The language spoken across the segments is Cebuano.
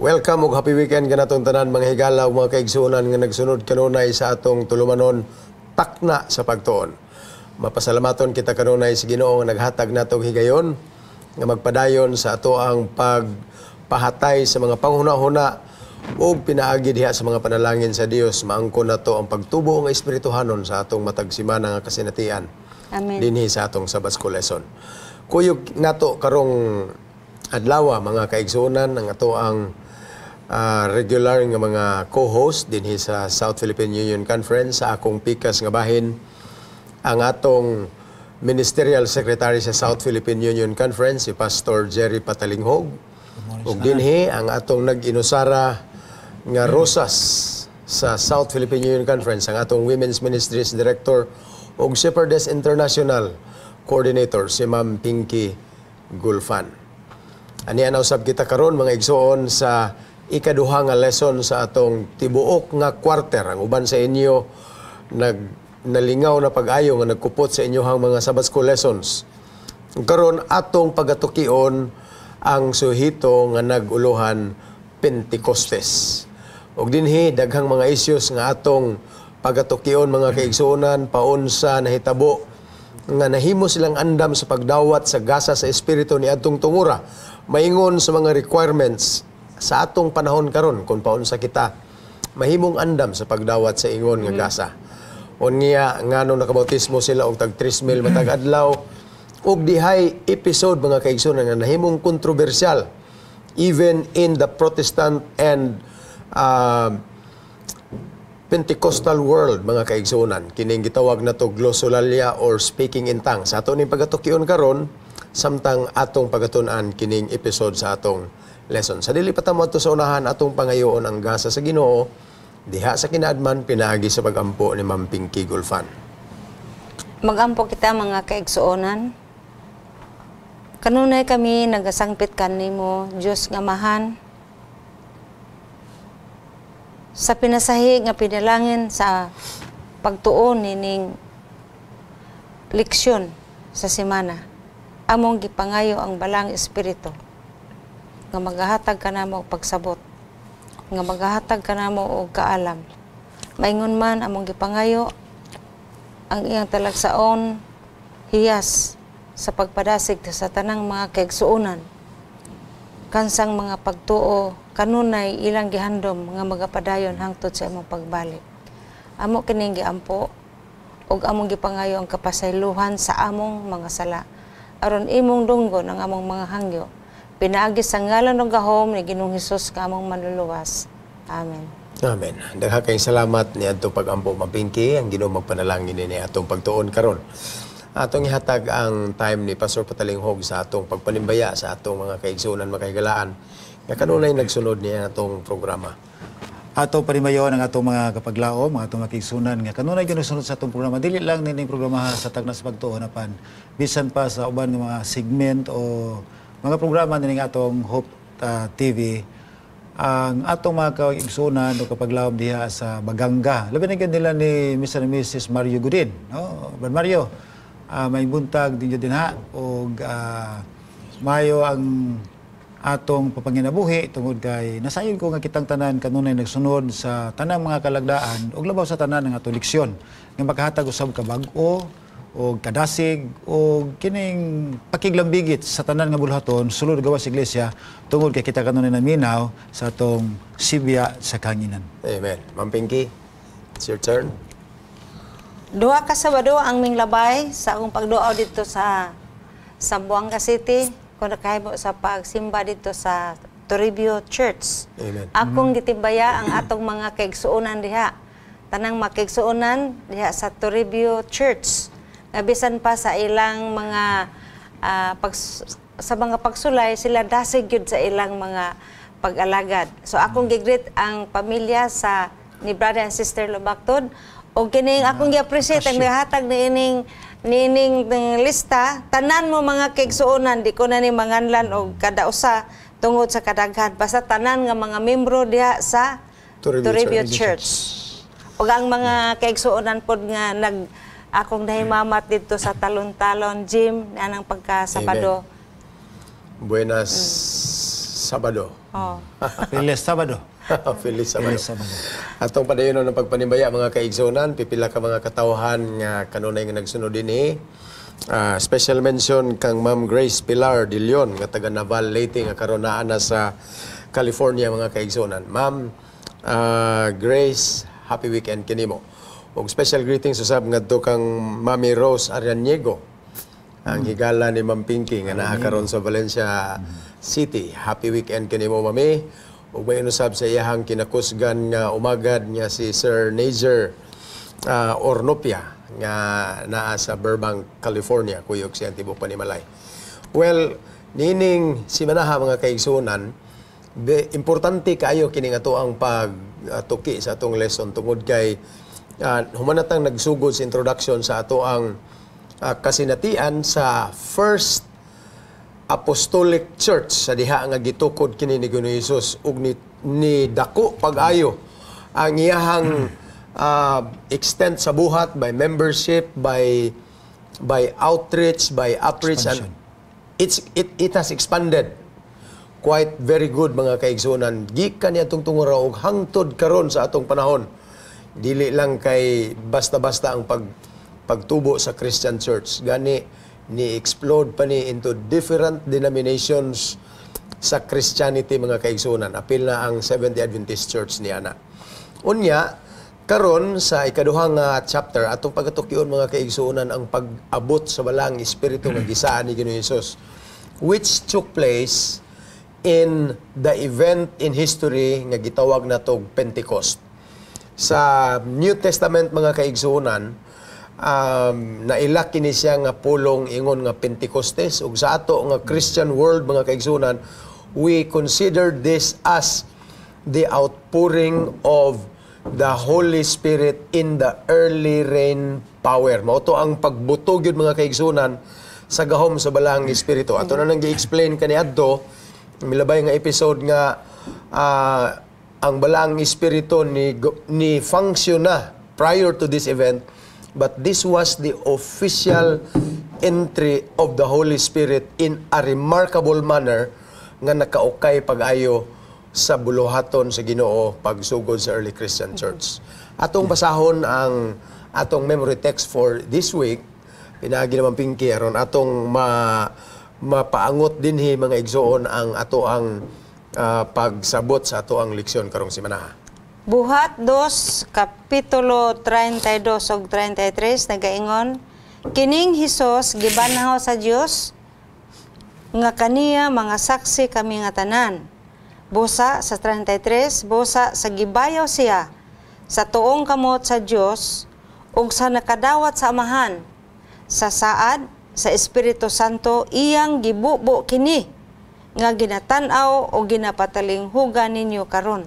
Welcome ug happy weekend kanatong tanan, mga higala ug mga kaigsuonan nga nagsunod kanunay sa atong tulumanon, Takna sa Pagtuon. Mapasalamaton kita kanunay sa Ginoo nga naghatag natong higayon nga magpadayon sa ato ang pagpahatay sa mga panghuna-huna ug pinaagi diha sa mga panalangin sa Dios, maangkon nato ang pagtubo nga espirituhanon sa atong matag simana nga kasinatian. Amen. Dinhi sa atong Sabbath School lesson. Kuyog nato karong adlaw, mga kaigsuonan, ang ato ang regular nga mga co-host dinhi sa South Philippine Union Conference. Sa akong pikas nga bahin, ang atong Ministerial Secretary sa South Philippine Union Conference, si Pastor Jerry Patalinghog. Ug dinhi ang atong nag-inusara nga rosas sa South Philippine Union Conference, ang atong Women's Ministries Director ug Shepherdess International Coordinator, si Ma'am Pinky Gulfan. Aniya na usab kita karon, mga igsoon, sa ikaduha nga lesson sa atong tibuok nga quarter. Ang uban sa inyo nag nalingaw na pag-ayo nga nagkupot sa inyohang mga Sabbath School lessons. Karon, atong pagatukion ang suhito nga nag-uluhan Pentecostes. Ug dinhi daghang mga issues nga atong pagatukion, mga kaigsuonan, paunsa nahitabo nga nahimo silang andam sa pagdawat sa gasa sa espiritu ni adtong tungura, maingon sa mga requirements sa atong panahon karon kung paunsa kita mahimong andam sa pagdawat sa ingon nga gasa. Unya ngano nakabautismo sila og tag 3,000 matag adlaw, ug dihay episode, mga kaigsuonan, nga nahimong kontrobersyal even in the Protestant and Pentecostal world, mga kaigsuonan, kining gitawag na to glossolalia or speaking in tongues. Ato ning pagatukion karon samtang atong pagatun-an kining episode sa atong lesson. Sa dili pa ta moadto sa unahan, atong pangayoon ang gasa sa Ginoo diha sa kinaadman pinaagi sa pagampo ni Ma'am Pinky Gulfan. Magampo kita, mga kaigsuonan. Kanunay kami nagasangpit kanimo, Dios nga Amahan, sa pinasahi nga pinalangin sa pagtuon nining leksyon sa semana. Among gipangayo ang Balaang Espiritu nga magahatag kanamo og pagsabot, nga magahatag kanamo og kaalam. Maingon man, among gipangayo ang iyang talagsaon hiyas sa pagpadasig sa tanang mga kaigsuonan kansang mga pagtuo kanunay ilang gihandom nga magapadayon hangtod sa imong pagbalik. Amo kining giampo ug among gipangayo ang kapasaylohan sa among mga sala aron imong dunggon ang among mga hangyo pinaagi sa ngalan ug gahom ni Ginoong Hesus nga among Manluluwas. Amen. Amen. Daghan kayong salamat ni adto pagampo, Ma'am Pinky. Ang Ginoo magpanalangin ni atong pagtuon karon. Atong ihatag ang time ni Pastor Patalinghog sa atong pagpanimbaya sa atong mga kaigsuonan, makahigalaan nga kanunay nagsunod niya atong programa. Ato panimayon ang atong mga kapaglaom, mga atong makigsunan nga kanunay ginusunod sa atong programa. Dili lang nining programa sa Tagna sa Pagtuon apan bisan pa sa uban nga mga segment o mga programa nining atong Hope TV, ang atong mga kaigsunan o kapaglaom diha sa Baganga. Labi na gyud nila ni Mr. and Mrs. Mario Godin, no? Brad Mario, may buntag din dinha og mayo ang atong papanginabuhi tungod kay nasayon ko nga kitang tanan kanunay nagsunod sa tanang mga kalagdaan ug labaw sa tanan nga atong leksyon nga makahatag usab kabag-o o kadasig o kining pakiglambigit sa tanan nga buluhaton sulod gawas sa iglesia tungod kay kita kanunay naminaw sa atong sibya sa kahanginan. Amen. Ma'am Pinky, it's your turn. Duha ka Sabado ang minglabay sa akong pagduaw dito sa Zamboanga City kung nakahimo sa pagsimba dito sa Toribio Church. Amen. Akong gitimbaya ang atong mga kaigsuonan diha. Tanang mga kaigsuonan diha sa Toribio Church. Nga bisan pa sa ilang mga sa mga pagsulay, sila dasig gyud sa ilang mga pag-alagad. So akong gigreet ang pamilya sa ni brother and sister Lobactod o kining akong gi-appreciate ang naghatag ni ining niining ng lista. Tanan mo mga kaigsuonan, di ko na ni manganlan og kada usa tungod sa kadaghan, basta tanan nga mga membro diha sa Toribio Toribio Church. Church. Ug ang mga kaigsuonan pod nga nag akong nahimamat dito sa Talon-Talon Gym anang pagka Sabado. Buenas Sabado. Oh. Feliz Sabado. Feliz Sabado. Feliz Sabado. Atong padayonon ng pagpanimbaya, mga kaigsunan, pipila ka mga katawhan nga kanunay nga nagsunod dinhi. Special mention kang Ma'am Grace Pilar de Leon nga taga Naval, Leyte, nga karon naa na sa California, mga kaigsunan. Ma'am Grace, happy weekend kinimo. Ug special greetings usab ngadto kang Mami Rose Arianiego, ang higala ni Ma'am Pinky nga naa karon sa Valencia City. Happy weekend kanimo, Mami. Ug may usab sa iyahang kinakusgan nga umagad nga si Sir Nazer Ornopia nga naa sa Burbank, California, kuyog siyang tibok panimalay. Well, niining simanaha, mga kaigsunan, importante kaayo kini nga ang pagtuki sa atong lesson tungod kay humanatang nagsugod sa introduction sa ato ang kasinatian sa First Apostolic Church sa diha nga gitukod kini ni Ginoong Hesus ug ni dako pag-ayo ang iyahang extent sa buhat by membership, by outreach, by upreach, and it has expanded quite very good, mga kaigsunan, gikan niya tungura og hangtod karon sa atong panahon. Dili lang kay basta-basta ang pagtubo sa Christian Church, gani ni explode pa ni into different denominations sa Christianity, mga kaigsunan, apil na ang Seventh-day Adventist Church niya na. Unya karon sa ikaduhang chapter, atong pagatukion, mga kaigsuonan, ang pag-abot sa Balaang Espiritu nga gisaan ni Ginoong Hesus, which took place in the event in history nga gitawag natog Pentecost. Sa New Testament, mga kaigsuonan, naila kini siya nga pulong ingon nga Pentecostes, ug sa ato nga Christian world, mga kaigsuonan, we consider this as the outpouring of the Holy Spirit in the early rain power. Mao to ang pagbutog yun, mga kaigsunan, sa gahom sa Balaang Espiritu. Ato na nang gi-explain kaniadto, milabay nga episode nga ang Balaang Espiritu ni function na prior to this event, but this was the official entry of the Holy Spirit in a remarkable manner nga nakaukay pag-ayo sa buluhaton sa Ginoo pagsugod sa early Christian Church. Atong basahon ang atong memory text for this week pinaagi naman Pinky aron atong mapaangot dinhi, mga igsoon, ang ato ang pagsabot sa ato ang leksyon karong semana. Buhat 2, Kapitulo 32 ug 33 nagaingon, "Kining Hesus gibanhaw sa Dios nga kaniya mga saksi kami nga tanan. Busa sa 33, busa sa gibayaw siya sa tuong kamot sa Dios ug sa nakadawat sa Amahan sa saad sa Espiritu Santo, iyang gibubo kini nga ginatan-aw o ginapatalinghugan ninyo karon."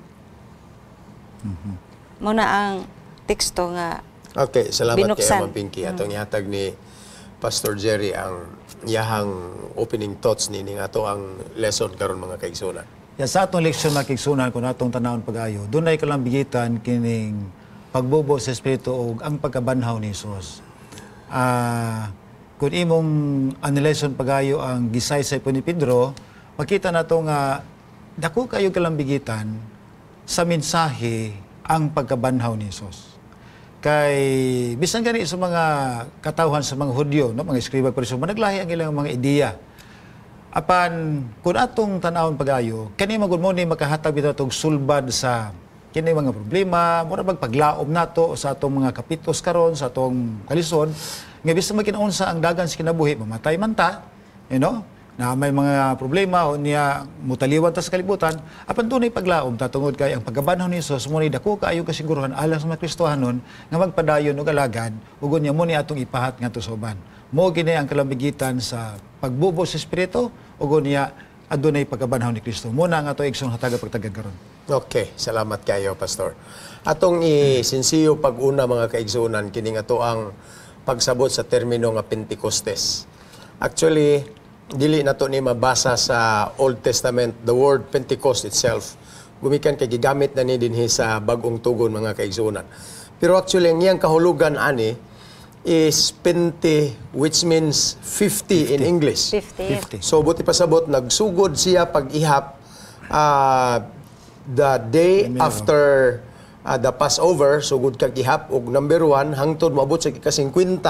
Muna ang teksto nga Okay, salamat kay binuksan. Ma'am Pinky. Atong ihatag ni Pastor Jerry ang iyahang opening thoughts ni ning ato ang lesson karon, mga kaigsunan. Ya, sa atong leksyon, mga kaigsunan, kung atong tanawon pag-ayo, dunay kalambigitan kining pagbubo sa Espiritu ug ang pagkabanhaw ni Hesus. Kung imong analyson pag-ayo ang gisaysay po ni Pedro, makita nato nga dako kayo kalambigitan sa mensahe ang pagkabanhaw ni Hesus. Kay bisan gani sa mga katawhan sa mga Hudyo, no, mga eskriba, Pariseo, managlahi ang ilang mga ideya. Apan kung atong tan-awon pag-ayo, kani magud mo ni makahatag bitaw tog sulbad sa kini mga problema, mura bag paglaom nato sa atong mga kapitos karon sa atong kalison, nga bisan magkinaunsa ang dagan sa kinabuhi, mamatay man ta, na may mga problema o niya mutaliwan ta sa kalibutan, apan dunay paglaom ta tungod kay ang pagkabanhaw ni Hesus mo ni dako kaayo kasiguruhan alang sa mga Kristohanon nga magpadayon og alagad ug unya mo ni atong ipahat ngadto sa uban. Mo gini ang kalambigitan sa pagbubo sa Espiritu ug unya adunay pagkabanhaw ni Kristo. Mo na ang ato, igsoon, hatag pagtagad karon. Okay, salamat kayo, Pastor. Atong isinsiyo pag-una, mga kaigsunan, kini nga to ang pagsabot sa termino nga Pentecostes. Actually, dili na to ni mabasa sa Old Testament the word Pentecost itself. Gumikan kay gigamit na ni dinhi sa Bag-ong Tugon, mga kaigsunan. Pero actually, ang iyang kahulugan ani is Pente, which means 50 in English. 50. 50. So buti pasabot nagsugod siya pag-ihap The day after the Passover, sugod kag ihap og number 1 hangtod moabot sa ika-50.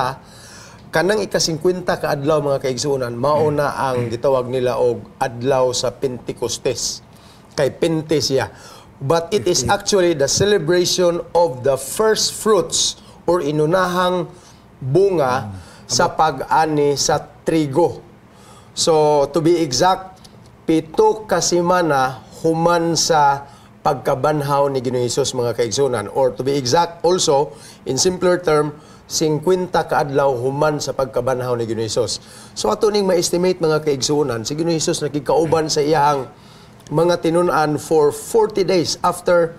Kanang ika-50 ka adlaw, mga kaigsuonan, mao na ang gitawag nila og adlaw sa Pentecostes. Kay Pente siya. But it is actually the celebration of the first fruits or inunahang bunga sa pag-ani sa trigo. So, to be exact, 7 ka semana human sa pagkabanhaw ni Ginoong Hesus, mga kaigsunan. Or to be exact also, in simpler term, 50 kaadlaw human sa pagkabanhaw ni Ginoong Hesus. So ato ning ma-estimate, mga kaigsunan, si Ginoong Hesus nakigkauban sa iyahang mga tinun-an for 40 days after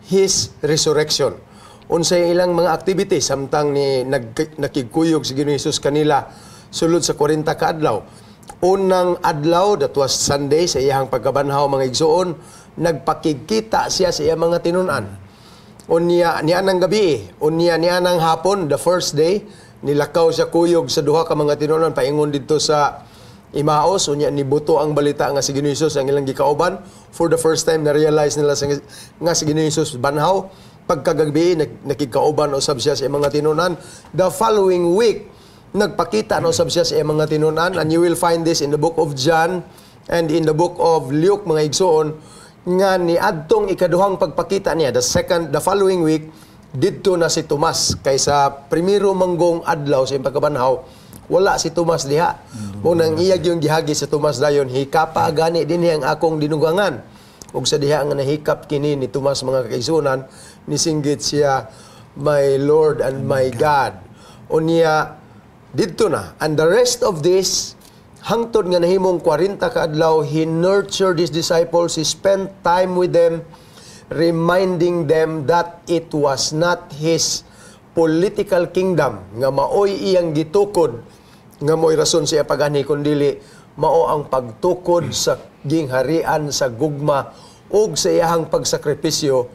His resurrection. Unsay ilang mga activities samtang ni nakigkuyog si Ginoong Hesus kanila sulod sa 40 ka adlaw? Unang adlaw, that was Sunday, sa iyahang pagkabanhaw, mga igsuon, nagpakigkita siya sa iyang mga tinun-an. Unya nianang gabi, unya nianang hapon, the first day, nilakaw siya kuyog sa duha ka mga tinun-an paingon didto sa Emmaus. Unya nibuto ang balita nga si Ginoong Hesus ang ilang gikauban. For the first time na realize nila nga si Ginoong Hesus banhaw. Pagkagabi, nakigkauban usab siya sa iyang mga tinun-an. The following week, nagpakita na usab siya sa iyang mga tinun-an, and you will find this in the book of John and in the book of Luke, mga igsuon, nga niadtong ikaduhang pagpakita niya, the following week, didto na si Tomas, kay sa primero manggong adlaw sa iyang pagkabanhaw, wala si Tomas diha. Mao nang iya gyung gihagi si Tomas dayon, "Hikapa gani dinhi ang akong dinugangan." Ug sa diha nga nahikap kini ni Tomas, mga kaigsunan, nisinggit siya, "My Lord and my God." Unya didto na. And the rest of this, hangtod nga nahimong 40 ka adlaw, he nurtured his disciples, he spent time with them, reminding them that it was not his political kingdom nga maoy iyang gitukod, nga mo'y rason siya pag-anhi, kundili mao ang pagtukod sa gingharian sa gugma ug sa iyahang pagsakripisyo,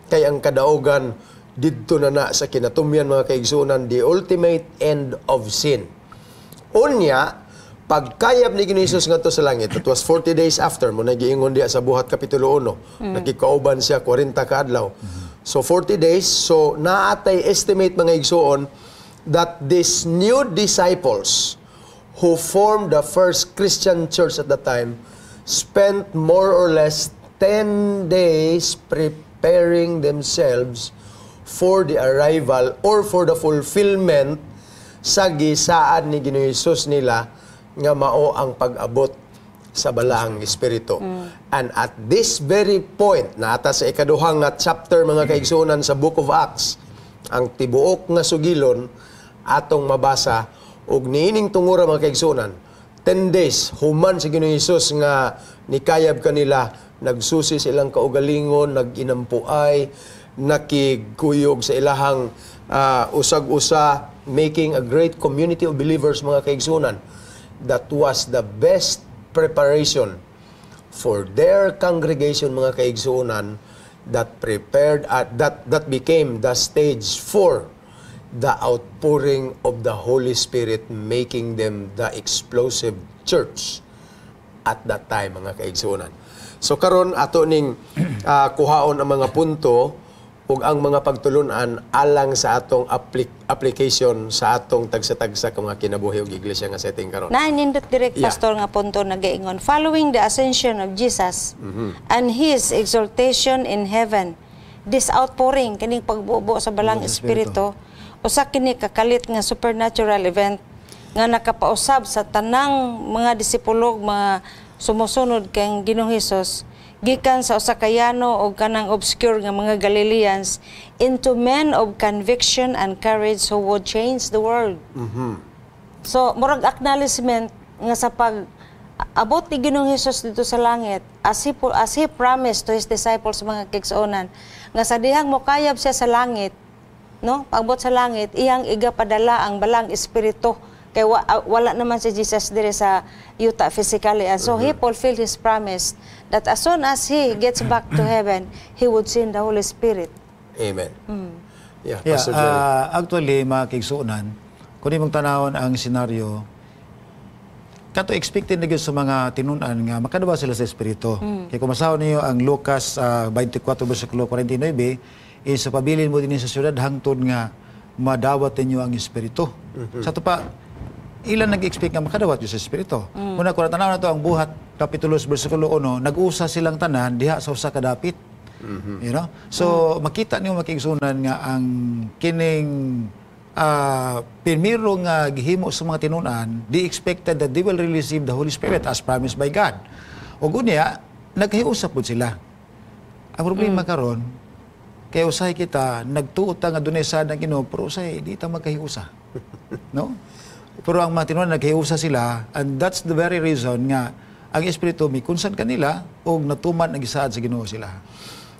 kay ang kadaugan didto na na sa kinatumyan, mga kaigsunan, the ultimate end of sin. Unya, pagkayab ni Ginoong Hesus ngadto sa langit, it was 40 days after mao na giingon diya sa Buhat Kapitulo 1. Nakikauban siya 40 ka adlaw. So 40 days, so naatay estimate, mga igsuon, that these new disciples who formed the first Christian church at the time spent more or less 10 days preparing themselves for the arrival or for the fulfillment sa gisaad ni Ginoong Hesus nila nga mao ang pag-abot sa Balaang Espiritu. And at this very point, naata sa ikaduhang nga chapter, mga kaigsuonan, sa Book of Acts, ang tibuok nga sugilon atong mabasa. Ug niining tungura, mga kaigsuonan, 10 days human si Ginoong Hesus nga nikayab kanila, nagsusi sa ilang kaugalingon, nag-inampuay, nakigkuyog sa ilahang usag-usa, making a great community of believers, mga kaigsunan. That was the best preparation for their congregation, mga kaigsunan, that prepared that became the stage for the outpouring of the Holy Spirit, making them the explosive church at that time, mga kaigsunan. So karon ato ning kuhaon ang mga punto ug ang mga pagtulunan alang sa atong application sa atong tagsa-tagsa ka mga kinabuhi ug iglesia nga setting karon. Nainindot direct, Pastor, nga punto nagaingon, "Following the ascension of Jesus and his exaltation in heaven, this outpouring," kining pagbubo sa Balang Espiritu, usa kini kakalit nga supernatural event nga nakapausab sa tanang mga disipulo, mga sumusunod kang Ginoong Hesus, gikan sa usa ka yano o kanang obscure nga mga Galileans into men of conviction and courage who would change the world. So, murag acknowledgement nga sa pag abot ni Ginoong Hesus dito sa langit, as he promised to his disciples, mga kaigsuonan, nga sa dihang mokayab siya sa langit, no, pagbot sa langit, iyang igapadala ang Balang Espiritu, kay wala naman si Jesus dire sa yuta physically, and so he fulfilled his promise that as soon as he gets back to heaven, he would send the Holy Spirit. Amen. Yeah, Pastor Jerry. Actually, mga kaigsuonan, kung imong tanawon ang senaryo, Kato expected na gyud sa mga tinun-an nga makadawat sila sa Espiritu. Kay kung masahon niyo ang Lucas 24 versikulo 49 is sa pabilin mo din sa syudad hangtod nga madawat ninyo ang Espiritu. Sa ato pa ilan nag-expect nga makadawat gyud sa Espiritu. Muna kung tanaw na to ang Buhat Kapitulo versikulo 1, nag-usa silang tanan diha sa usa ka dapit. You know? So makita niyo, makiigsunan, nga ang kining primero nga gihimo sa mga tinun-an, they expected that they will really receive the Holy Spirit as promised by God. Ug unya, naghiusa pud sila. Ang problema karon, kay usahay kita nagtuo ta nga dunay saad ang Ginoo, pero usahay di ta magkahiusa. No? Pero ang mga tinun-an, naghiusa sila, and that's the very reason nga ang Espiritu mikunsad kanila ug natuman ang gisaad sa Ginoo sila.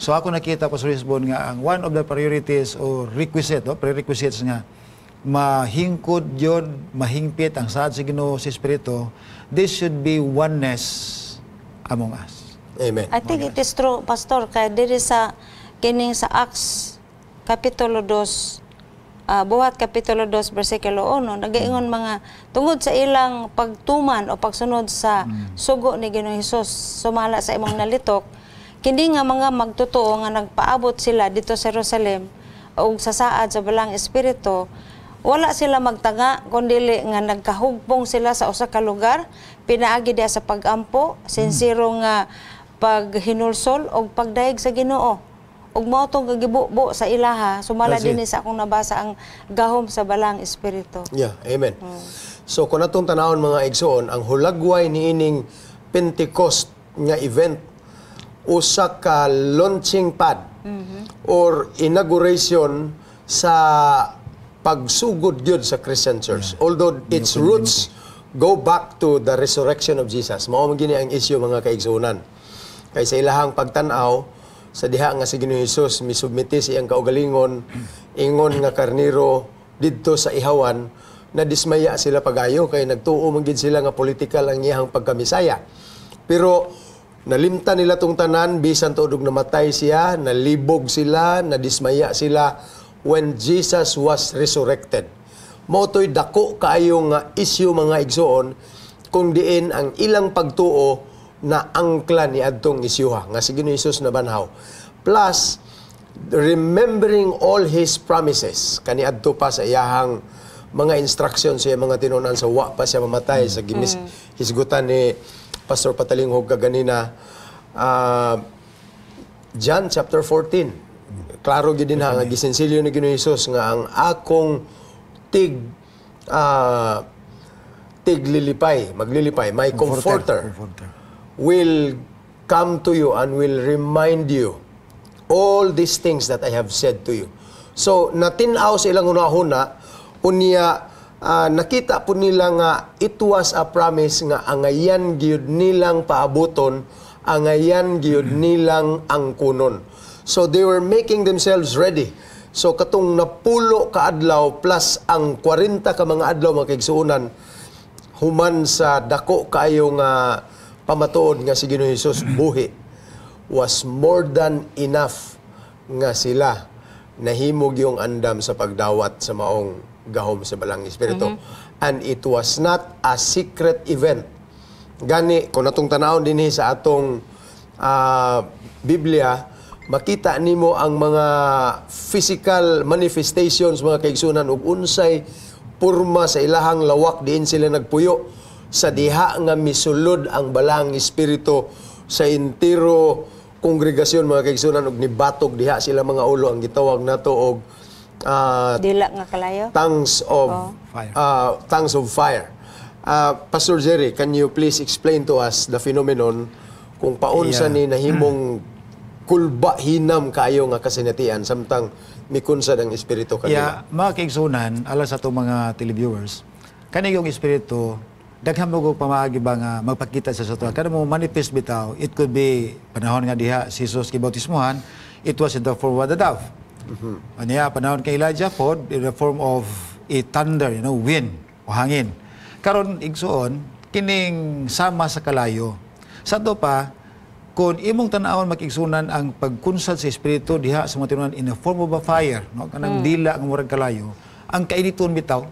So ako nakita, Pastor Lisbon, nga ang one of the priorities or requisite, no, prerequisites nga mahingkod yun, mahingpit ang saad sa Ginoo sa Espiritu, this should be oneness among us. Amen. I think it is true, Pastor, kay diri sa kining sa Acts Kapitulo 2, Buhat Kapitulo 2 versikulo 1, nagaingon mga tungod sa ilang pagtuman o pagsunod sa sugo ni Ginoong Hesus sumala sa imong nalitok, kini nga mga magtotoo nga nagpaabot sila dito sa Jerusalem og sa saad sa Balaang Espiritu, wala sila magtanga kundili nga nagkahugpong sila sa usa ka lugar pinaagi diha sa pagampo, sinsero nga paghinulsol og pagdayeg sa Ginoo, ug mao tong gibubo sa ilaha sumala That's it. dinhi sa akong nabasa ang gahom sa Balaang Espiritu. Yeah, amen. So kung atong tanawon, mga igsoon, ang hulagway niining Pentecost nga event, usa ka launching pad or inauguration sa pagsugod gyud sa Christian Church. Although its roots go back to the resurrection of Jesus. Mao man gini ang issue, mga kaigsuonan. Kay sa ilahang pagtan-aw sa diha nga si Ginoong Hesus misubmiti sa iyang kaugalingon ingon nga karniro didto sa ihawan, na dismaya sila pagayo kay nagtuo man gid sila nga political ang iyang pagkamisaya. Pero nalimtan nila tong tanan, bisan tuod og namatay siya, nalibog sila, nadismaya sila when Jesus was resurrected. Mao to'y dako kaayo nga issue, mga igsoon, kung diin ang ilang pagtuo na angkla ni adtong isyuha nga si Ginoong Hesus nabanhaw. Plus remembering all his promises kaniadto pa sa iyahang mga instructions sa iyang mga tinunan sa wa pa siya mamatay, sa gimis hisgutan ni Pastor Patalinghog kaganina, John chapter 14. Klaro gyud din ha nga gisinsilyo ni Ginoong Hesus nga ang akong tiglilipay, maglilipay, my comforter, Comforter. Will come to you and will remind you all these things that I have said to you. So, natinaw sa ilang hunahuna, unya nakita po nila nga it was a promise nga angayan gyud nilang paabuton, angayan gyud nilang angkunon. So, they were making themselves ready. So, katong 10 ka adlaw plus ang 40 ka mga adlaw, mga kaigsuonan, human sa dako kaayo nga pamatuod nga si Ginoong Hesus buhi, was more than enough nga sila nahimog yung andam sa pagdawat sa maong gahom sa Balaang Espiritu. And it was not a secret event. Gani, kung atong tanawon dinhi sa atong Biblia, makita nimo ang mga physical manifestations, mga kaigsunan, ug unsay porma sa ilahang lawak diin sila nagpuyo sa diha nga misulod ang Balaang Espiritu sa entero kongregasyon, mga kaigsunan, ug nibatog diha sila mga ulo, ang gitawag nato og Dila nga kalayo. Tongues of Fire. Tongues of fire. Pastor Jerry, can you please explain to us the phenomenon kung paunsa ni nahimong kulba hinam kaayo nga kasinatian samtang mikunsad ang Espiritu kanila? Yeah, mga kaigsunan, alang sa atong mga televiewers, kani yung Espiritu, daghan mo og pamaagi ba nga magpakita sa ato. Kada mo manifest bitaw, it could be panahon nga diha si Jesus gibautismohan, it was in the form of the dove. Anya panahon kay Elijah pod, in the form of a thunder, wind o hangin. Karon, igsuon, kining sama sa kalayo. Sa ato pa, kung imong tan-awon, makigsunan, ang pagkunsad sa Espiritu diha sa mga tinunan in the form of a fire, no, kanang dila nga murag kalayo, ang kainiton bitaw,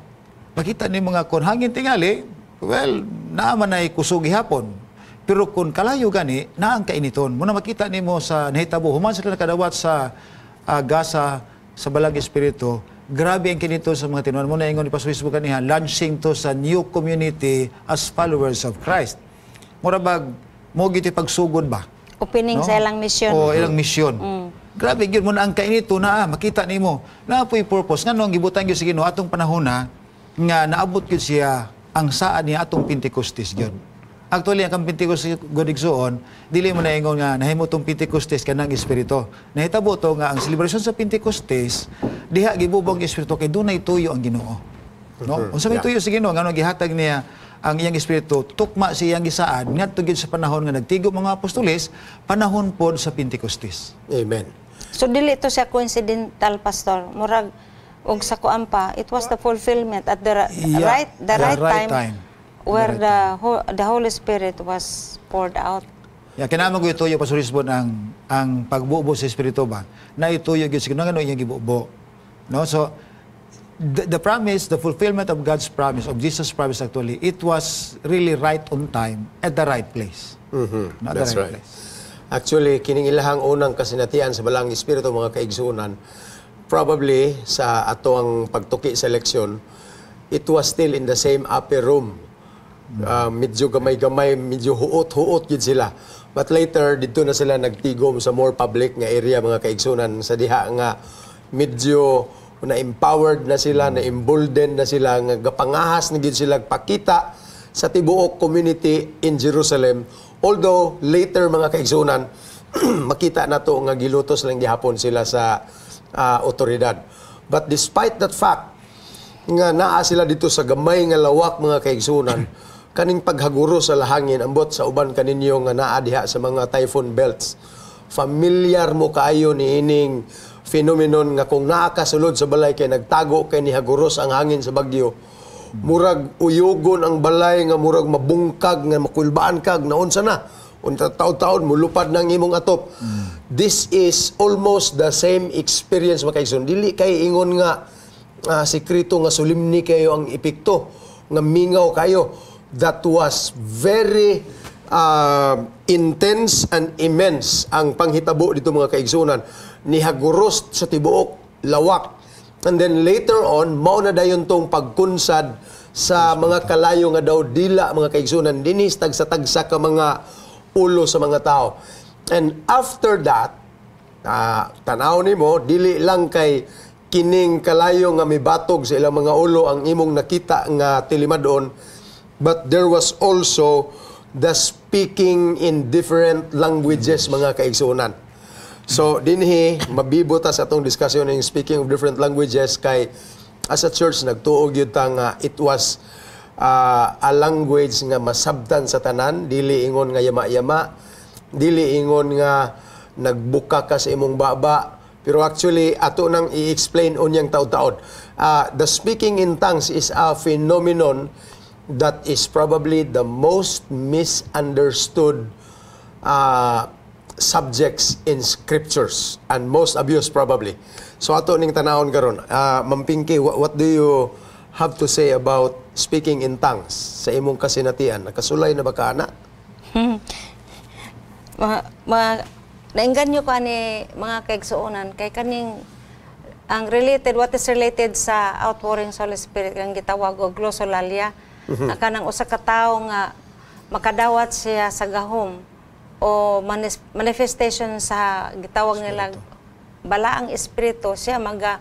makita ni mga kon hangin tingali. Well, naa man ay kusog gihapon. Pero kung kalayo gani, naa ang kainiton. Muna makita nimo sa nahitabo, human sila nakadawat sa gasa sa Balaang Espiritu, grabe ang kinito sa mga tinunan. Muna ingon ni Pastor Facebook kaniha, launching to sa new community as followers of Christ. Mura bag, mo giti pagsugod ba? Opening No? sa ilang mission. O ilang misyon. Grabe gyud mo na ang kainito na makita nimo. Naa po'y purpose ngano ang gibutang gyud sa Ginoo atong panahon na nga naabot gyud siya ang saad niya atong Pentecostes gyud. Actually, ang Pentecostes gyud, igsuon, dili mo na ingon nga nahimo tong Pentecostes kanang espiritu. Nahitabo to nga ang selebrasyon sa Pentecostes diha gibubong espiritu kay dunay tuyo ang Ginoo. No? Unsa may tuyo sa Ginoo ngano gihatag niya ang iyang espiritu tukma sa iyang gisaad ngadto gyud sa panahon nga nagtigo mga apostoles, panahon pod sa Pentecostes. Amen. So dili to siya coincidental, Pastor. Murag og sa kuan pa, it was the fulfillment at the right the right, right time, time. Where The right the Holy Spirit was poured out. Ya kinahanglan ko ituyo, Pastor Lisbon, ang pagbubo sa espiritu ba. Na ituyo gyud sa Ginoo ngano iyang gibubo. No? So the promise, the fulfillment of God's promise, of Jesus' promise actually, it was really right on time at the right place. No, at the That's right right. place. Actually, kining ilahang unang kasinatian sa Balaang Espiritu, mga kaigsunan, probably sa ato ang pagtuki sa leksyon, it was still in the same upper room. Medyo gamay-gamay, medyo huot-huot gid sila. But later, dito na sila nagtigom sa more public nga area, mga kaigsunan, sa diha nga medyo na-empowered na sila, na-emboldened na sila, nga gapangahas na gid sila pakita sa tibuok community in Jerusalem. Although later, mga kaigsunan, makita na to nga gilutos lang gihapon sila sa otoridad. But despite that fact, nga naa sila dito sa gamay nga lawak, mga kaigsunan, kaning paghaguro sa lahangin, ambot sa uban kaninyo nga naa diha sa mga typhoon belts, familiar mo kaayo ni ining phenomenon nga kung naa ka sulod sa balay kay nagtago kay nihaguros ang hangin sa bagyo, murag uyugon ang balay nga murag mabungkag nga makulbaan kag naunsa na unta taon-taon mulupad ng imong atop. This is almost the same experience, mga kaigsoon. Dili kay ingon nga sikreto nga solemni kayo ang epekto nga mingaw kayo. That was very intense and immense ang panghitabo dito, mga kaigsunan. Nihaguros sa tibuok lawak. And then later on, mao na dayon tong pagkunsad sa mga kalayo nga daw dila, mga kaigsunan, dinis tagsa-tagsa ka mga ulo sa mga tao. And after that, tanaw nimo, dili lang kay kining kalayo nga mibatog sa ilang mga ulo ang imong nakita nga tilimadon, but there was also the speaking in different languages, mga kaigsunan. So dinhi mabibo ta sa atong discussion ng speaking of different languages kay as a church nagtuo gyud ta nga it was a language nga masabtan sa tanan, dili ingon nga yama-yama, dili ingon nga nagbuka ka sa imong baba. Pero actually, ato nang i-explain unyang taud-taod. The speaking in tongues is a phenomenon that is probably the most misunderstood subjects in scriptures and most abused probably. So ato ning tanawon karon. Ma'am Pinky, what do you have to say about speaking in tongues sa imong kasinatian? Nakasulay na ba ka ana? Ma, nainganyo ko ani, mga kaigsuonan, kay kaning ang related, what is related sa outpouring sa Holy Spirit kang gitawag og glossolalia, nga kanang usa ka tawo nga makadawat siya sa gahom o manifestation sa gitawag nila balaang espiritu, siya maga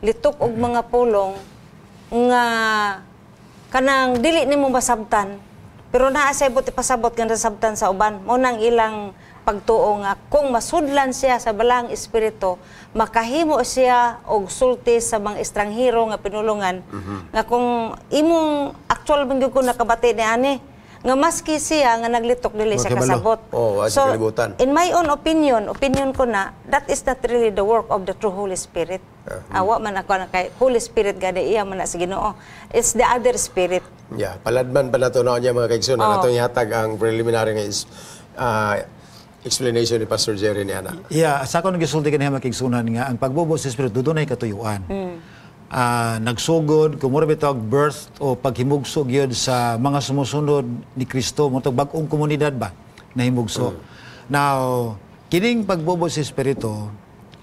litok og mga pulong nga kanang dili nimo masabtan pero naa say buot ipasabot nga nasabtan sa uban. Mo nang ilang pagtuo nga kung masudlan siya sa balaang espiritu, makahimo siya og sulti sa mga estranghero nga pinulungan nga kung imong actual man gyud ko nakabati ni ani nga maski siya nga naglitok, dili siya Wa kabalo. kasabot. Oh, wa siya kalibutan. In my own opinion, opinion ko na, that is not really the work of the true Holy Spirit. Awa man ako na kay Holy Spirit gani iya man na sa Ginoo. It's the other spirit. Yeah, paladman pa nato na niya, mga kaigsunan. Oo. Atong ihatag ang preliminary nga explanation ni Pastor Jerry ni ana. Yeah, sa akong gisulti kanina, mga kaigsunan, nga ang pagbubo sa Espiritu dunay katuyuan. Nagsugod kung mura bitaw birth o paghimugso gyud sa mga sumusunod ni Kristo, mo bag-ong komunidad ba nahimugso. Now, kining pagbubot sa Espiritu,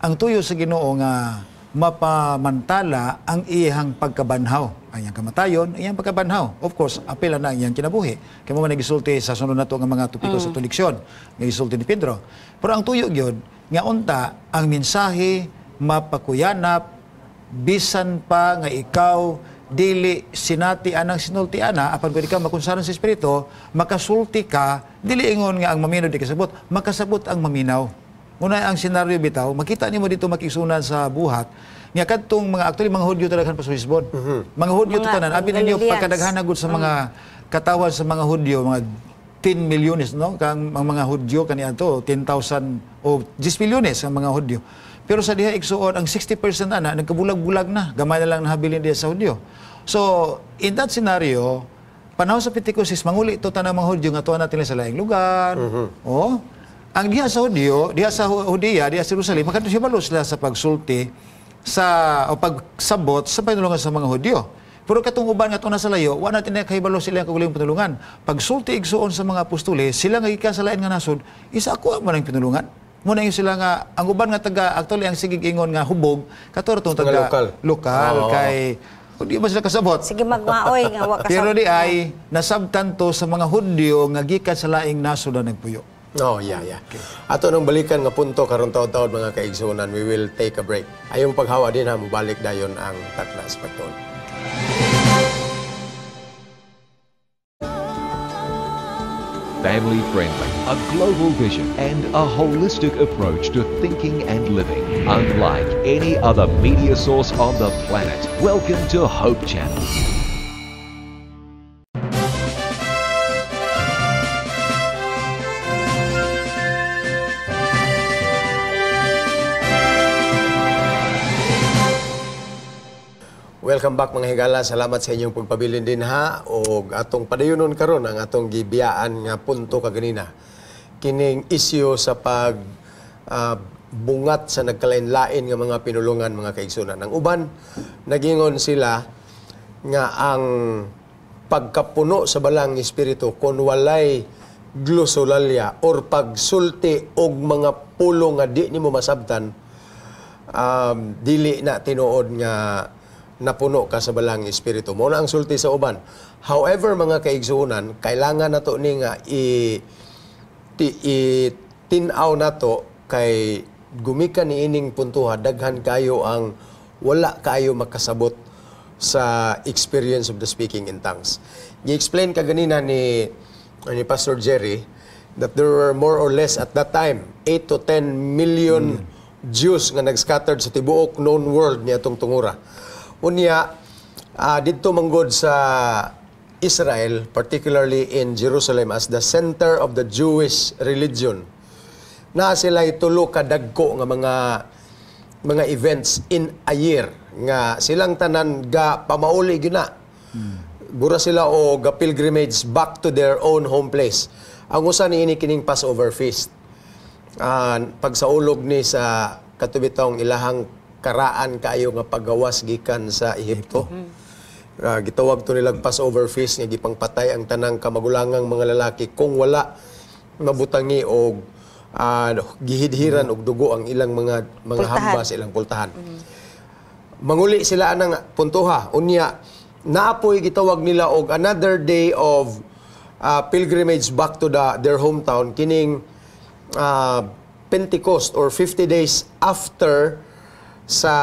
ang tuyo sa Ginoo nga mapamantala ang iyang pagkabanhaw, ang iyang kamatayon, ang iyang pagkabanhaw. Of course, apil na ang iyang kinabuhi. Kaya mo man nagisulti sa sunod nato nga mga topiko sa leksyon, nga gisulti ni Pedro. Pero ang tuyo gyud nga unta ang mensahe mapakuyanap bisan pa nga ikaw dili sinati anang sinulti ana, apan kung ikaw makunsaran sa Espiritu, makasulti ka, dili ingon nga ang maminaw di kasabot, makasabot ang maminaw. Muna ang senaryo bitaw, makita nimo dito, makisunan sa Buhat nga kadtong mga, actually, mga Hudyo talaga pa sa Lisbon. Mga Hudyo to tanan. Abi ninyo Galileans. Pagkadaghan gud sa mga katawan sa mga Hudyo, mga 10 milyones, no, kang ang mga Hudyo kaniadto 10,000 o 10 milyones ang mga Hudyo. Pero sa diha, igsuon, ang 60% ana nagkabulag-bulag na, gamay na lang nahabilin diha sa Hudyo. So, in that scenario, panahon sa Pentecostes, manguli to tanang mga Hudyo nga tuwa natin sa laing lugar. Oh, ang diha sa Hudyo, diha sa Judea, diha sa Jerusalem, makadto siya balo sila sa pagsulti sa o pagsabot sa panulungan sa mga Hudyo. Pero katong uban nga tuna sa layo, wa natin na kahibalo sila ang kaugalingong pinulungan. Pagsulti, igsuon, sa mga apostoles, sila nga gikan sa lain nga nasod, isa ako man ang pinulungan. Muna yung sila nga ang uban nga taga, actually ang sigig ingon nga hubog kato tong Mga taga lokal. Lokal kay di ba sila kasabot. Sige, magmaoy nga wa kasabot. Pero di ay nasabtan to sa mga Hudyo nga gikan sa laing nasod na nagpuyo. Oh, yeah. Ato nang balikan nga punto karon taod-taod, mga kaigsuonan, we will take a break. Ayong paghawa din ha, mubalik dayon ang Takna sa Pagtuon. Family friendly, a global vision, and a holistic approach to thinking and living. Unlike any other media source on the planet. Welcome to Hope Channel. Welcome back, mga higala. Salamat sa inyong pagpabilin din ha og atong padayonon karon ang atong gibiyaan nga punto kaganina. Kining isyu sa pag bungat sa nagkalain-lain nga mga pinulungan, mga kaigsunan. Ang uban nagingon sila nga ang pagkapuno sa Balang Espiritu kon walay glosolalia or pagsulti og mga pulong nga di nimo masabtan, dili na tinuod nga napuno ka sa Balang Espiritu. Mao na ang sulti sa uban. However, mga kaigsuonan, kailangan nato ni nga i, ti, i tin-aw nato kay gumikan ni ining puntuha, daghan kayo ang wala kayo makasabot sa experience of the speaking in tongues. Gi-explain kaganina ni Pastor Jerry that there were more or less at that time 8 to 10 million Jews nga nag-scattered sa tibuok known world niadtong tungura. Unya, didto manggod sa Israel, particularly in Jerusalem as the center of the Jewish religion, naa sila tulo ka dagko nga mga events in a year nga silang tanan ga pamauli gyud na. Bura sila o ga pilgrimage back to their own home place. Ang usa niini kining Passover feast. Pagsaulog ni sa katubitong ilahang karaan kaayo nga paggawas gikan sa Ehipto. Gitawag to nilang Passover feast nga gipangpatay ang tanang kamagulangang mga lalaki kung wala mabutangi og gihidhiran og dugo ang ilang mga Pultahan. hamba sa ilang pultahan. Manguli sila anang puntuha. Unya, naapoy gitawag nila og another day of pilgrimage back to their hometown kining Pentecost or 50 days after sa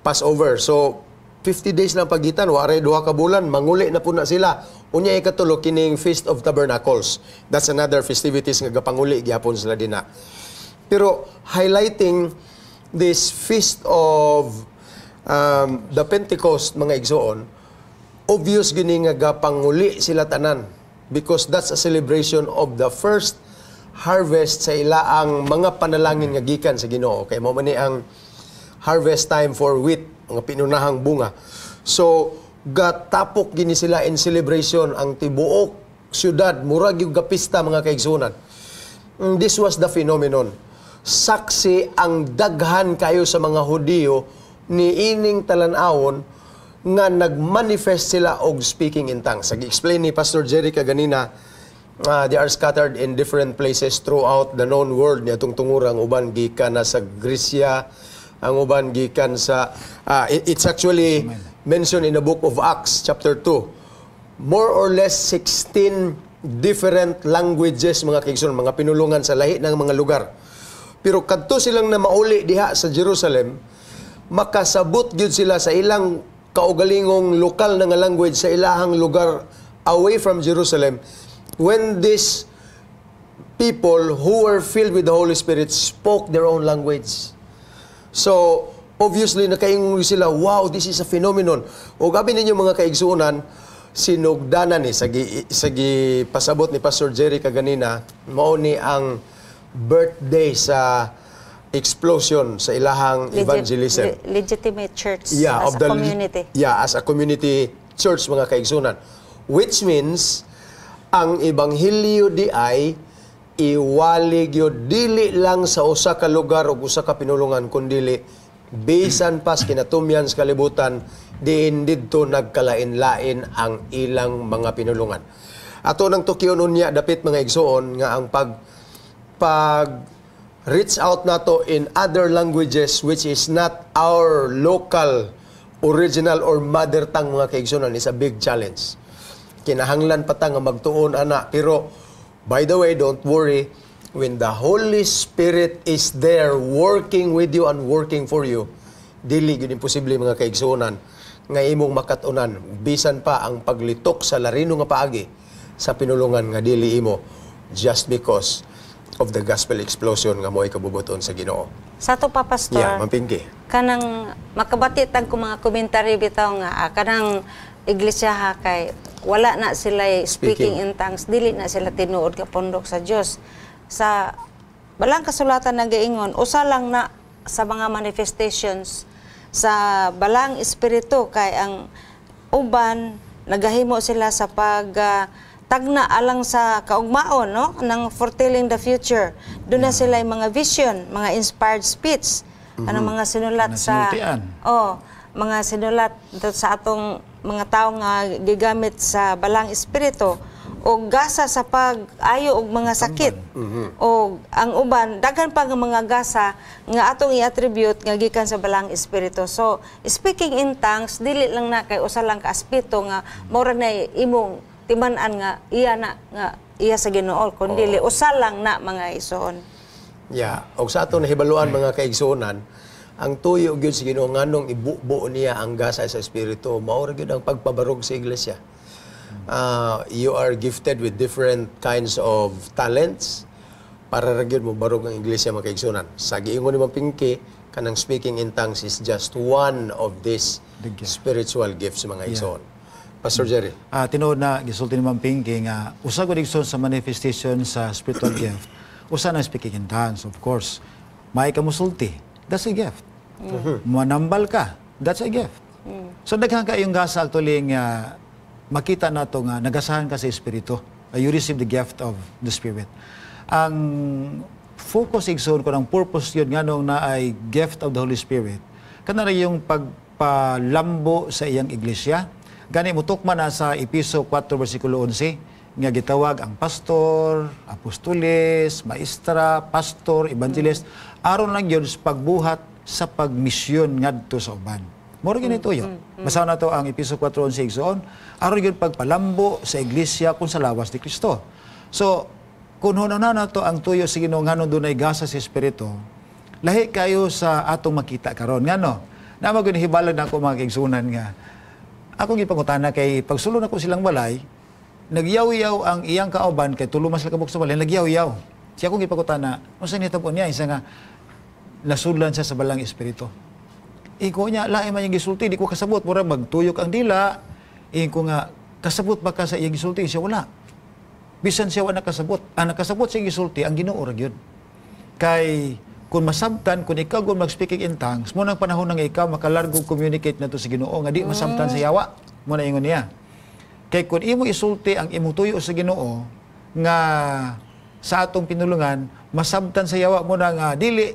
Passover. So 50 days lang pagitan, waray 2 ka bulan, manguli na po na sila. Unya, ikatulo kining Feast of Tabernacles. That's another festivities nga gapanguli gyapon sila dinha. Pero highlighting this feast of the Pentecost, mga igsoon, obvious gini nga gapanguli sila tanan because that's a celebration of the first harvest sa ilaang mga panalangin nga gikan sa Ginoo. Kay mao man ni ang harvest time for wheat, mga pinunahang bunga. So, gatapok gini sila in celebration ang tibuok syudad, murag yung gapista, mga kaigsunan. This was the phenomenon. Saksi ang daghan kayo sa mga Hudiyo Ni ining talan-awon nga nagmanifest sila og speaking in tongues. Nag-explain ni Pastor Jerry kaganina, they are scattered in different places throughout the known world niadtong tungura. Ang uban gikan na sa Grecia, ang uban gikan sa it's actually mentioned in the Book of Acts chapter 2. More or less 16 different languages, mga kaigsoon, mga pinulungan sa lahi ng mga lugar. Pero kadto silang na mauli diha sa Jerusalem, makasabot gyud sila sa ilang kaugalingong lokal na nga language sa ilahang lugar away from Jerusalem when these people who were filled with the Holy Spirit spoke their own language. So, obviously, nakaingon sila, "Wow, this is a phenomenon." O gabi ninyo, mga kaigsuonan, sinugdanan ni, sa pasabot ni Pastor Jerry kaganina, mao ni ang birthday sa explosion sa ilahang evangelism. Legitimate church as of a the community. Yeah, as a community church, mga kaigsunan. Which means ang ebanghelyo di ay iwali gyud dili lang sa usa ka lugar o usa ka pinulungan, kundili bisan pas kinatumyan sa kalibutan diin didto nagkalain-lain ang ilang mga pinulungan. Ato nang tukyon unya dapit, mga igsoon, nga ang pag pag reach out nato in other languages which is not our local original or mother tongue, mga kaigsunan, is a big challenge. Kinahanglan pa ta nga magtuon ana. Pero by the way, don't worry, when the Holy Spirit is there working with you and working for you, dili gyud imposible, mga kaigsuonan, nga imong makat-unan bisan pa ang paglitok sa larino nga paagi sa pinulungan nga dili imo just because of the gospel explosion nga mo'y kabubuton sa Ginoo. Sa ato pa, Pastor, Yeah, Ma'am Pinky. Kanang makabati tag ko mga komentaryo bitaw nga kanang iglesia ha, kay wala na sila speaking Speaking. In tongues, dili na sila tinuod nga pundok sa Dios. Sa Balang Kasulatan nagaingon, usa lang na sa mga manifestations sa Balang Espiritu, kay ang uban nagahimo sila sa pag tagna alang sa kaugmaon, no, ng foretelling the future. Doon na sila yung mga vision, mga inspired speech, ano, mga sinulat Mga sa sinultian. Oh, mga sinulat do sa atong mga tao nga gigamit sa Balang Espiritu o gasa sa pag-ayo og mga sakit. O ang uban, daghan pa nga mga gasa nga atong i-attribute nga gikan sa Balang Espiritu. So, speaking in tongues dili lang na kay usa lang ka aspeto nga mao na imong timan-an nga iya na nga iya sa Ginoo, kundi usa lang na, mga igsoon. Yeah, og sa ato nahibaluan, mga kaigsuonan, ang tuyo gyud sa Ginoo nganong ibubo niya ang gasa sa Espiritu, mao ra gyud ang pagpabarog sa iglesia. You are gifted with different kinds of talents para ra gyud mo barog ang iglesia, mga kaigsuonan. Sa giingon ni Ma'am Pinky, kanang speaking in tongues is just one of these The gift. Spiritual gifts, mga igsoon. Pastor Jerry. Tinuod na gisulti ni Ma'am Pinky nga usa gud, igsoon, sa manifestation sa spiritual gift. Usa na speaking in tongues, of course. May ka musulti, that's a gift. Manambal ka, that's a gift. So daghan kayong gasa actually nga makita nato nga nagasahan ka sa espiritu. You receive the gift of the Spirit. Ang focus, igsoon, ko ng purpose yun nganong naay gift of the Holy Spirit. Kana ra yung pagpalambo sa iyang iglesia. Gani mutukma na sa Epeso 4 versikulo 11 nga gitawag ang pastor, apostoles, maestra, pastor, evangelist aron lang yun sa pagbuhat sa pagmisyon ngadto sa uban. Moro gyud ito yun. Basa na to ang Epeso 4:11, igsoon, aron gyud pagpalambo sa iglesia kung sa lawas ni Kristo. So, kung na na to ang tuyo sa Ginoo nganong dunay gasa sa Espiritu, lahi kayo sa atong makita karon. Ngano? Na gyud hibalag na ako, mga kaigsunan, nga akong gipangutana kay pagsulod nako silang balay, nagyaw-yaw ang iyang kauban kay tulo man sila kabuk sa balay, nagyaw-yaw. Siya akong gipangutana, unsa nitabo niya? Isa nga nasudlan siya sa Balang Espiritu. Iko niya, lain man yung gisulti, di ko kasabot, mura magtuyok ang dila. Iko nga, kasabot ba ka sa iyang gisulti? Siya wala. Bisan siya wala nakasabot. Ang nakasabot sa iyang gisulti, ang Ginoo ra gyud. Kay kung masabtan, kung ikaw kung mag-speaking in tongues, mo nang panahon nga ikaw makalargo communicate na to sa Ginoo nga di masabtan sa yawa. Mo na ingon niya. Kay kung imo isulti ang imong tuyo sa Ginoo nga sa atong pinulungan, masabtan sa yawa mo na nga dili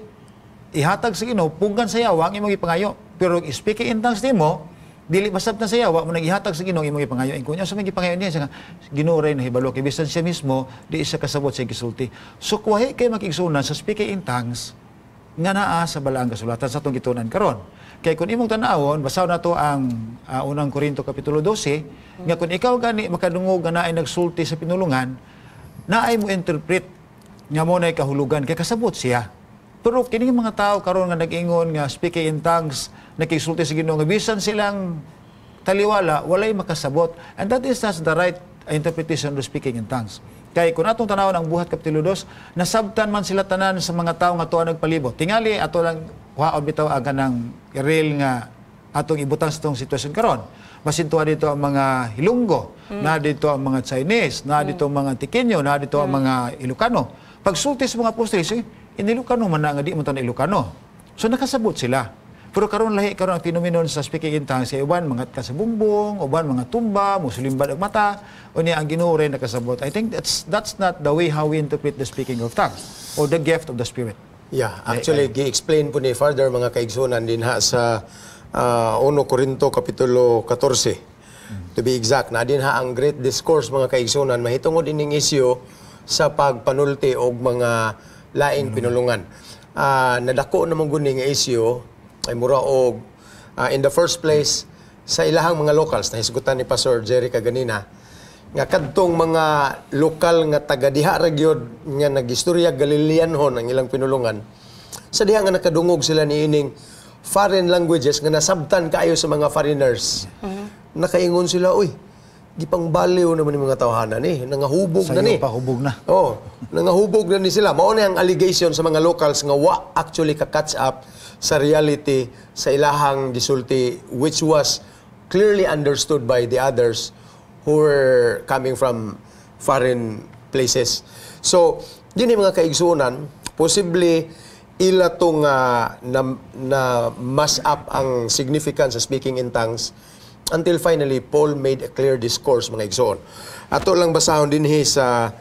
ihatag sa Ginoo, punggan sa yawa ang imong ipangayo. Pero Pero speaking in tongues nimo, dili masabtan siya, wa mo nagihatag sa Ginoo imong gipangayo. Kung sa may gipangayo niya, siya nga, Ginoo ray nahibalo kay bisan siya mismo di siya kasabot sa gisulti. So kuwahi kay makigsunan sa speaking in tongues nga naa sa Balaang Kasulatan sa atong gitunan karon. Kay kung imong tan-awon, basahon nato ang Unang Korinto kapitulo 12, nga kung ikaw gani makadungog nga naay nagsulti sa pinulungan, naay mo interpret nga mo na'y kahulugan kay kasabot siya. Pero kini mga tao karon nga nag-ingon nga speaking in tongues, nakigsulti sa Ginoo nga bisan silang taliwala, walay makasabot. And that is not the right interpretation of speaking in tongues. Kay kung atong tanawon ang Buhat kapitulo 2, nasabtan man sila tanan sa mga tao nga tuwa nagpalibot. Tingali ato lang kuhaon bitaw ang kanang real nga atong ibutang sa itong sitwasyon karon. Basin tuwa dito ang mga Hilonggo, na dito ang mga Chinese, na dito ang mga Antiqueño, na dito ang mga Ilocano. Pagsulti sa mga apostoles, eh, in Ilocano man na nga di mo tan Ilocano. So nakasabot sila. Pero karon lahi karon ang phenomenon sa speaking in tongues, kay uban mga kasabumbong, uban mga tumba, musulimbad ang mata, unya ang Ginoo rin nakasabot. I think that's not the way how we interpret the speaking of tongues or the gift of the Spirit. Yeah, actually gi-explain po ni Father, mga kaigsunan, din ha sa 1 Korinto kapitulo 14. To be exact, na din ha ang great discourse, mga kaigsunan, mahitungod ining isyu sa pagpanulti og mga laing pinulungan. Nadako namang guni nga isyu ay mura og in the first place sa ilahang mga locals, nahisgutan ni Pastor Jerry kaganina nga kadtong mga lokal nga taga diha ra gyud nga nagistorya Galileanhon ang ilang pinulungan, sa diha nga nakadungog sila niining foreign languages nga nasabtan kaayo sa mga foreigners, nakaingon sila, "Uy, gipangbaliw naman yung mga tawhana ni, nangahubog na Sayo ni." pa, hubog na. Oh, nangahubog na ni sila. Mao na ang allegation sa mga locals nga wa actually ka catch up sa reality sa ilahang gisulti, which was clearly understood by the others who were coming from foreign places. So, yun yung mga kaigsunan, posible ila tong na mash up ang significance sa speaking in tongues until finally Paul made a clear discourse, mga igsoon. Ato lang basahon dinhi sa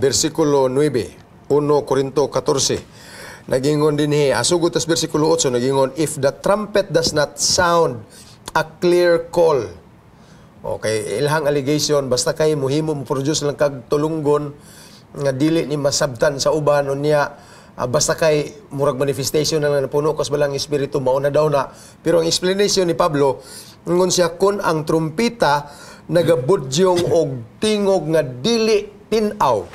versikulo 9, 1 Korinto 14. Nagingon dinhi, asugod tas versikulo 8, nagingon, "If the trumpet does not sound a clear call." Okay, ilahang allegation, basta kay muhimo mo produce lang kag tulunggon nga dili ni masabtan sa uban, unya basta kay murag manifestation na lang napuno kas Balaang Espiritu, mao na daw na. Pero ang explanation ni Pablo, ingon siya, kun ang trumpita nagabudyong og tingog nga dili tin-aw,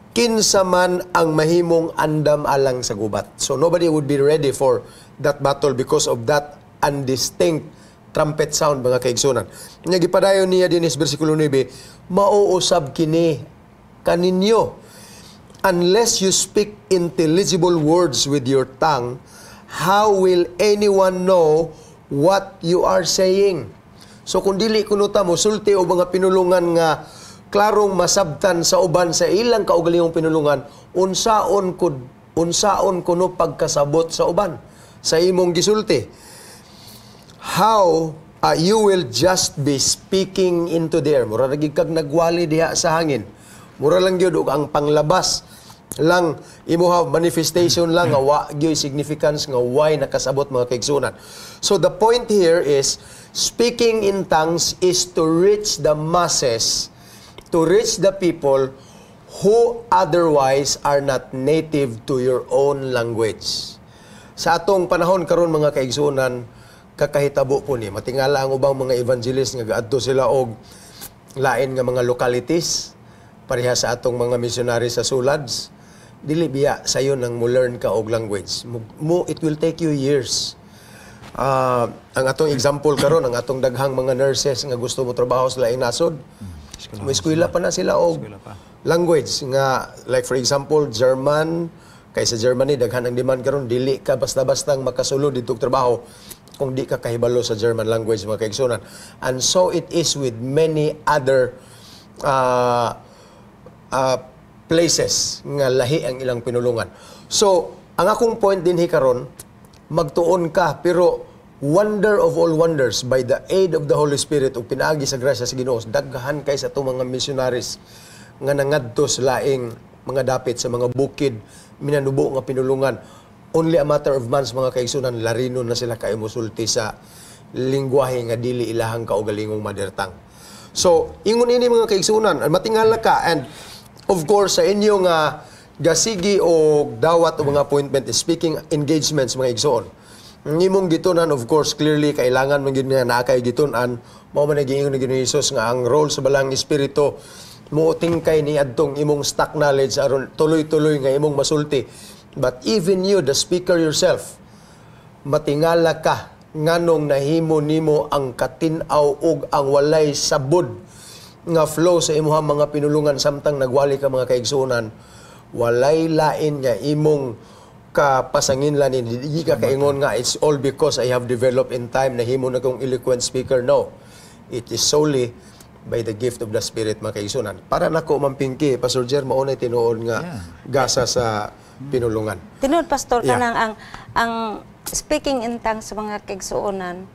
kinsa man ang mahimong andam alang sa gubat? So nobody would be ready for that battle because of that undistinct trumpet sound, mga kaigsunan. Nya gipadayon niya dinis bersikulo 9, "Mauusab kini kaninyo. Unless you speak intelligible words with your tongue, how will anyone know what you are saying?" So kung dili kuno ta mo sulti o mga pinulungan nga klarong masabtan sa uban sa ilang kaugalingong pinulungan, unsaon kuno pagkasabot sa uban sa imong gisulti? How you will just be speaking into the air. Mura ra gyud kag nagwali diha sa hangin. Mura lang gyud og ang panglabas lang imuha manifestation lang nga wa gyud significance nga why nakasabot, mga kaigsunan. So the point here is speaking in tongues is to reach the masses, to reach the people who otherwise are not native to your own language. Sa atong panahon karon, mga kaigsunan, kakahitabo po ni. Matingala ang ubang mga evangelist nga gaadto sila og lain nga mga localities, pareha sa atong mga missionary sa Sulads. Dili biya sayon nang mo learn ka og language. Mo, it will take you years. Ang atong example karon, ang atong daghang mga nurses nga gusto mo trabaho sa laing nasod. Mo eskwela pa na sila og Eskwela pa. Language nga, like for example, German, kay sa Germany daghan ang demand karon. Dili ka basta-bastang makasulod dito og trabaho kung di ka kahibalo sa German language, mga kaigsunan. And so it is with many other places nga lahi ang ilang pinulungan. So, ang akong point din karon, magtuon ka, pero wonder of all wonders, by the aid of the Holy Spirit ug pinaagi sa grasya sa Ginoo, daghan kay sa atong mga missionaries nga nangadto sa laing mga dapit, sa mga bukid, minanubo nga pinulungan. Only a matter of months, mga kaigsunan, larino na sila kay musulti sa lingwahe nga dili ilahang kaugalingong mother tongue. So, ingon ini, mga kaigsunan, matingala ka and of course sa inyo nga gasigi o dawat o mga appointment, speaking engagements, mga igsoon. Ang imong gitunan, of course, clearly kailangan man gyud nga naa kay gitun-an. Mao man giingon ni Ginoong Hesus nga ang role sa Balaang Espiritu mo tingkay ni adtong imong stock knowledge aron tuloy-tuloy nga imong masulti. But even you, the speaker yourself, matingala ka nganong nahimo nimo ang katin-aw ug ang walay sabod nga flow sa imuhang mga pinulungan samtang nagwali ka, mga kaigsuonan. Walay lain nga imong kapasanginlan. Hindi ka kaingon nga it's all because I have developed in time, nahimo na kong eloquent speaker. No, it is solely by the gift of the Spirit, mga kaigsuonan. Para nako, Ma'am Pinky, Pastor Jer, mao na tinuod nga gasa sa pinulungan. Tinuod, Pastor, kanang ang speaking in tongues sa mga kaigsuonan,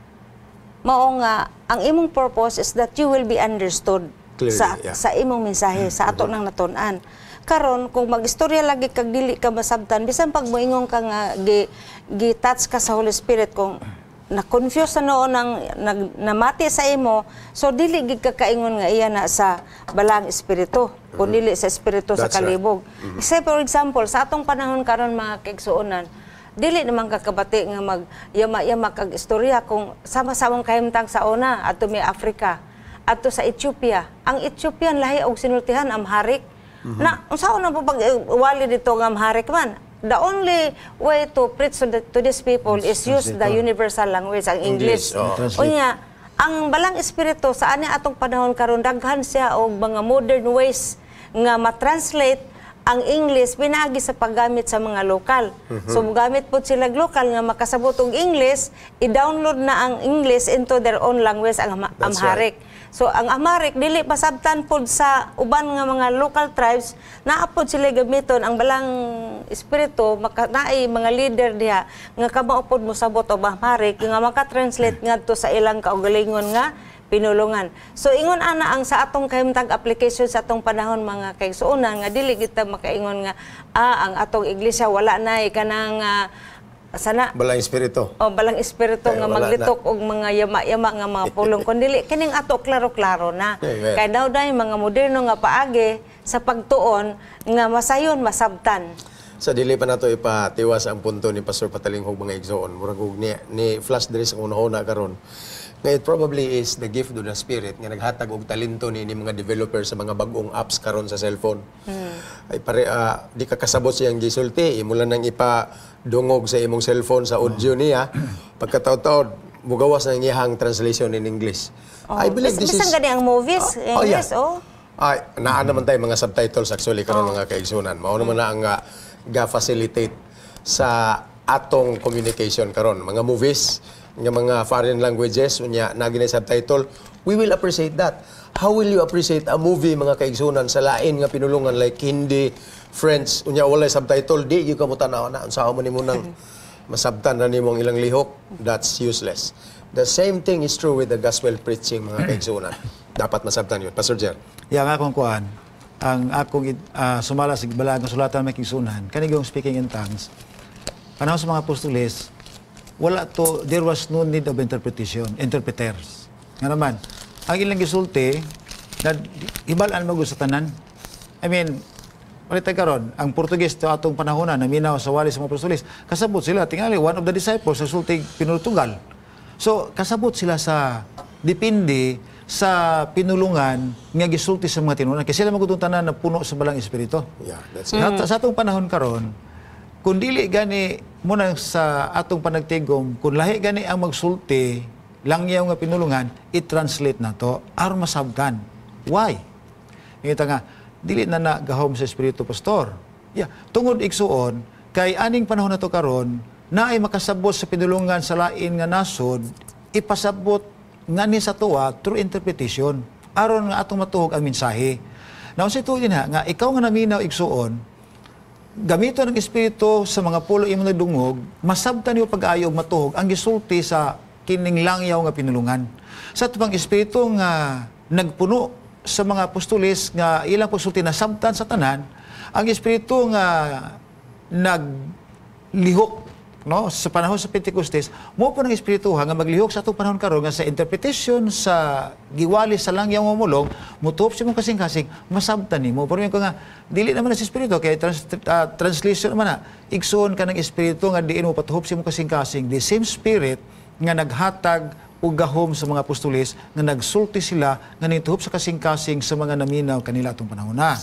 mao nga ang imong purpose is that you will be understood Clearly, sa sa imong mensahe sa ato nang natun-an. Karon kung magistorya lagi kag dili ka masabtan, bisan pag moingon ka nga gi touch ka sa Holy Spirit, kung na-confuse na noon ang namati sa imo, so dili gid ka kaingon nga iya na sa Balaang Espiritu kun dili sa espiritu sa That's right. kalibog. Say for example, sa atong panahon karon, mga kaigsuonan, dili naman kakabati nga mag yama-yama kag istorya kung sama-samang kahimtang sa una adto may Africa, adto sa Ethiopia. Ang Ethiopian lahi og sinultihan, Amharic. Na unsaon na po pag wali dito nga Amharic man? The only way to preach to these people is use the universal language, ang English. English, oo. Translate. Unya, ang Balaang Espiritu sa ani atong panahon karon, daghan siya og mga modern ways nga ma-translate ang English pinaagi sa paggamit sa mga lokal. So gamit po sila lokal nga makasabot og English, i-download na ang English into their own language, ang That's Amharic. So ang Amharic dili pasabtan pod sa uban nga mga local tribes, naa pod sila gamiton ang Balaang Espiritu, maka, naay mga leader diha nga kamao pod mosabot og Amharic nga maka-translate ngadto sa ilang kaugalingon nga pinulungan. So ingon ana ang sa atong kahimtang application sa atong panahon, mga kaigsuonan, nga dili kita makaingon nga ang atong iglesia wala na kanang sana Balaang Espiritu. O Balaang Espiritu Kaya nga wala maglitok og mga yama-yama nga mga pulong, kun dili kining ato klaro-klaro na. Amen. Kay daw dai mga moderno nga paagi sa pagtuon nga masayon masabtan. Sa dili pa nato ipatiwas ang punto ni Pastor Patalinghog, mga igsoon, murag og ni flash diri sa unahuna karon nga it probably is the gift of the Spirit nga naghatag og talento ni mga developer sa mga bag-ong apps karon sa cellphone. Ay pare, di ka kasabot siyang gisulti, imo lang nang ipadungog sa imong cellphone sa audio niya, pagkataod-taod mugawas na ang iyang translation in English. I believe this Bisan is gani ang movies Oh, yeah. English, oh. Ay, naa naman tayo mga subtitles actually karon, mga kaigsunan. Mao naman na ang ga-facilitate sa atong communication karon. Mga movies nga mga foreign languages unya naa gyud subtitle, we will appreciate that. How will you appreciate a movie, mga kaigsunan, sa lain nga pinulungan like Hindi, French, unya walay subtitle? Di gyud ka mo tan-aw na unsa man nimo nang masabtan na nimo ang ilang lihok? That's useless. The same thing is true with the gospel preaching, mga kaigsunan. Dapat masabtan yun. Pastor Jer. Yang akong kuan, ang akong sumala sa balaan nga sulatan, mga kaigsunan, kanigong speaking in tongues, panahon sa mga apostoles, wala to, there was no need of interpretation, interpreters. Nga naman, ang ilang gisulti, na hibalaan mo sa tanan. I mean, ulit karon, ang Portuguese to atong panahonan, naminaw sa wali sa mga apostoles, kasabot sila, tingali, one of the disciples, sa sulti Pinurtugal. So, kasabot sila sa, depende sa pinulungan nga gisulti sa mga tinunan. Kasi sila magutong tanan na puno sa Balaang Espiritu. Yeah, that's it. Sa atong panahon karon, kung dili gani muna sa atong panagtigom, kung lahi gani ang magsulti, langyaw nga pinulungan, i-translate na to aron masabtan. Why? Ngita nga, dili na na gahom sa Espiritu, Pastor. Yeah, tungod, igsuon, kay aning panahon na to karon, na ay makasabot sa pinulungan sa lain nga nasod, ipasabot nga ni sa tuwa through interpretation aron nga atong matuhog ang mensahe. Now, sa ito din ha, nga ikaw nga naminaw, igsuon, gamito ng Espiritu sa mga pulo imo nagdungog, masabtan niyo pag-ayo og matuhog ang gisulti sa kining langyaw nga pinulungan. Sa atong Espiritu nga nagpuno sa mga apostoles nga ilang pagsulti nasabtan sa tanan, ang Espiritu nga lihok, no, sa panahon sa Pentecostes. Mao po ng Espiritu ha nga maglihok sa atong panahon karon nga sa interpretation sa giwali sa langyaw nga mulong mutuhop sa imong kasing-kasing, masabtan nimo. Pero yung ko nga dili naman na sa Espiritu kay translation naman na, igsoon ka ng Espiritu nga diin mo patuhop sa imong kasing-kasing, the same Spirit nga naghatag og gahom sa mga apostoles nga nagsulti sila nga nituhop sa kasing-kasing sa mga naminaw kanila atong panahon na.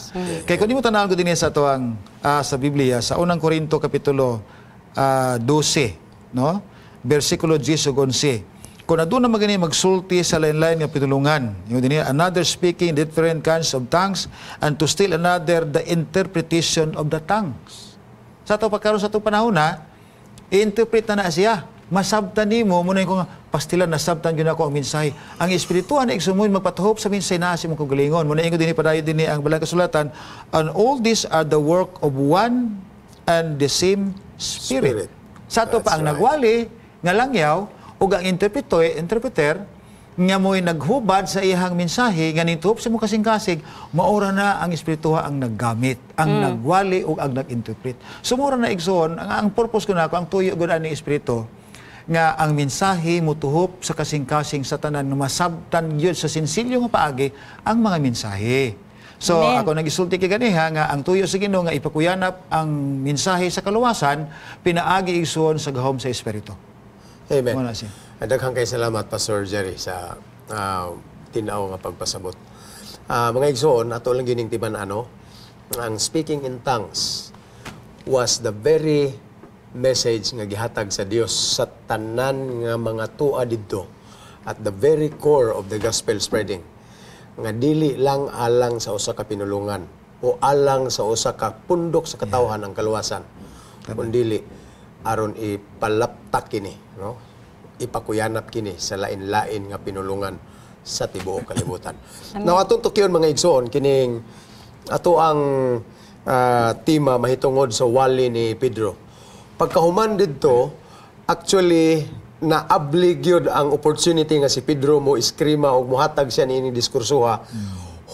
Kay kung nimo tan-awon ko dinhi sa atoang sa Biblia sa Unang Korinto kapitulo 12, no? Bersikulo 10 ug 11. Kung aduna magani magsulti sa lain-lain nga pitulungan, yung dinhi, another speaking different kinds of tongues, and to still another the interpretation of the tongues. Sa ato pagkaron sa atong panahon na, i-interpret na na siya. Masabtan nimo muna yung kung pastilan nasabtan gyud ako ang mensahe. Ang Espirituhan igsumoy magpatuhop sa mensahe na sa imong kaugalingon. Muna ingon dinhi, padayon dinhi ang balang kasulatan, "And all these are the work of one and the same Spirit." Spirit. Sa ato pa That's ang right. nagwali nga langyaw ug ang interpreter nga mo'y naghubad sa iyang mensahe nga nituhop sa imong kasing-kasing, maura na ang Espirituha ang naggamit, ang nagwali ug ang nag-interpret. So mura na, igsoon, ang purpose ko na ako, ang tuyo gud ani Espiritu nga ang mensahe mutuhop sa kasing-kasing sa tanan nga masabtan gyud sa sinsilyo nga paagi ang mga mensahe. So Amen. ako nagisulti kay ganiha nga ang tuyo sa Ginoo nga ipakuyanap ang mensahe sa kaluwasan pinaagi, igsoon, sa gahom sa Espiritu. Amen. Mao na siya. Daghang kay salamat, Pastor Jerry, sa tin-aw nga pagpasabot. Mga igsoon, ato lang gining timan ano, ang speaking in tongues was the very message nga gihatag sa Dios sa tanan nga mga tua didto at the very core of the gospel spreading, nga dili lang alang sa usa ka pinulungan o alang sa usa ka pundok sa katawhan ang kaluwasan, kundili aron ipalaptak kini, no, ipakuyanap kini sa lain-lain nga pinulungan sa tibuok kalibutan. Now, atong tukyon, mga igsoon, kining ato ang tema mahitungod sa wali ni Pedro. Pagkahuman didto, actually naabli gyud ang opportunity nga si Pedro mo iskrima og muhatag siya niini diskursoha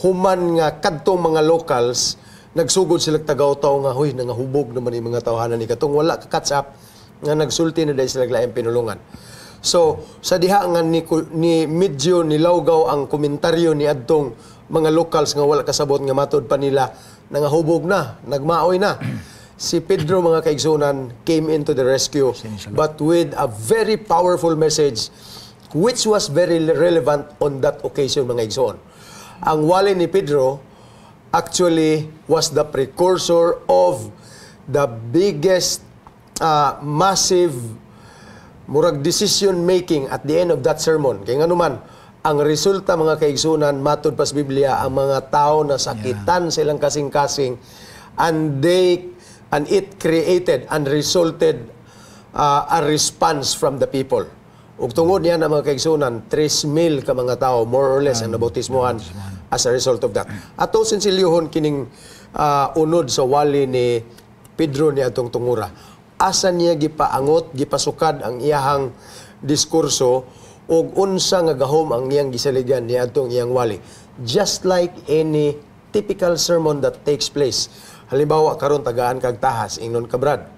human nga kadtong mga locals nagsugod sila tagaw-taw nga, "Huy, nangahubog naman yung mga tawhanan ni katong wala ka catch up nga nagsulti na dahil sila laing pinulungan." So sa diha nga ni medyo nilawgaw ang komentaryo ni adtong mga locals nga wala kasabot nga matod pa nila nangahubog na, nagmaoy na. Si Pedro, mga kaigsunan, came into the rescue, but with a very powerful message which was very relevant on that occasion, mga igsoon. Ang wali ni Pedro actually was the precursor of the biggest massive murag decision making at the end of that sermon. Kaya nga naman, ang resulta, mga kaigsunan, matod pas Biblia, ang mga tao na sakitan sa ilang kasing-kasing and it created and resulted a response from the people. Ug tungod niya na, mga kaigsunan, 3,000 ka mga tao more or less ang nabautismohan as a result of that. Ato sinsilyuhon kining unod sa wali ni Pedro ni atong tungura. Asa niya gipaangot, gipasukad ang iyahang diskurso ug unsa nga gahom ang iyang gisaligan ni atong iyang wali? Just like any typical sermon that takes place. Halimbawa karon tagaan kag tahas, ingnon ka, "Brad,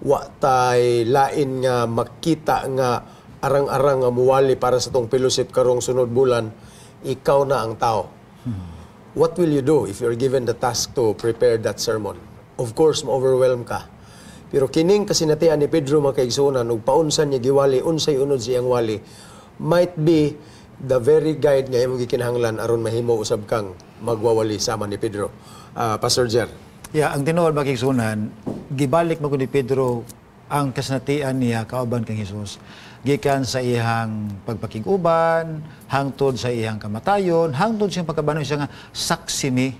wa tay lain nga makita nga arang-arang nga muwali para sa tong fellowship karong sunod bulan, ikaw na ang tao." What will you do if you're given the task to prepare that sermon? Of course, ma-overwhelm ka. Pero kining kasinatian ni Pedro, mga kaigsuonan, ug paunsa niya giwali, unsay unod siyang wali, might be the very guide nga imong gikinahanglan aron mahimo usab kang magwawali sama ni Pedro. Pastor Jer. Yeah, ang tinuod, mga kaigsuonan, gibalik mo ni Pedro ang kasinatian niya kauban kang Hesus. Gikan sa iyang pagpakig-uban, hangtod sa iyang kamatayon, hangtod sa iyang pagkabanhaw, siya nga saksi mi.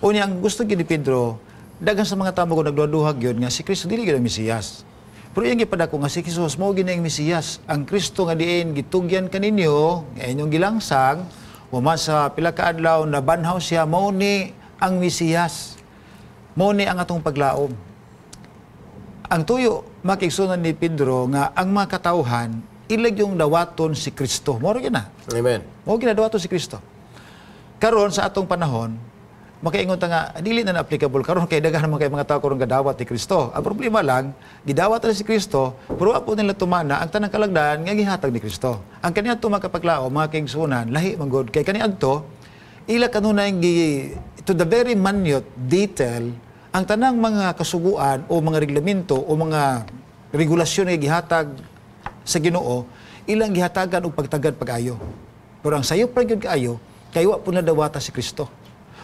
Unya ang gusto gyud ni Pedro, daghan sa mga tao ko nagduhaduhag yun nga si Kristo dili gyud ang Mesiyas. Pero iyang gipadako nga si Jesus mao gyud ang Mesiyas. Ang Kristo nga diin gitugyan kaninyo, nga inyong gilangsang, human sa pila ka adlaw nabanhaw siya, mao ni ang Mesiyas. Mao ni ang atong paglaom. Ang tuyo, mga kaigsuonan, ni Pedro nga ang mga katawhan ilag yung dawaton si Kristo. Mao ra gyud na. Amen. Mao ginadawaton si Kristo. Karon sa atong panahon, Makaingon ta nga dili na applicable karon kay daghan naman kay mga tao karon gadawat ni Kristo. Ang problema lang, gidawat nila si Kristo, pero wa po nila tumana ang tanang kalagdan nga gihatag ni Kristo. Ang kaniadto, mga kapaglaom, mga kaigsuonan, lahi man gud kay kaniadto ila kanunay gi to the very minute detail ang tanang mga kasuguan o mga reglamento o mga regulasyon nga gihatag sa Ginoo, ilang gihatagan og pagtagad pag-ayo. Pero ang sayop ra gyud kaayo kay wa po nadawata si Kristo.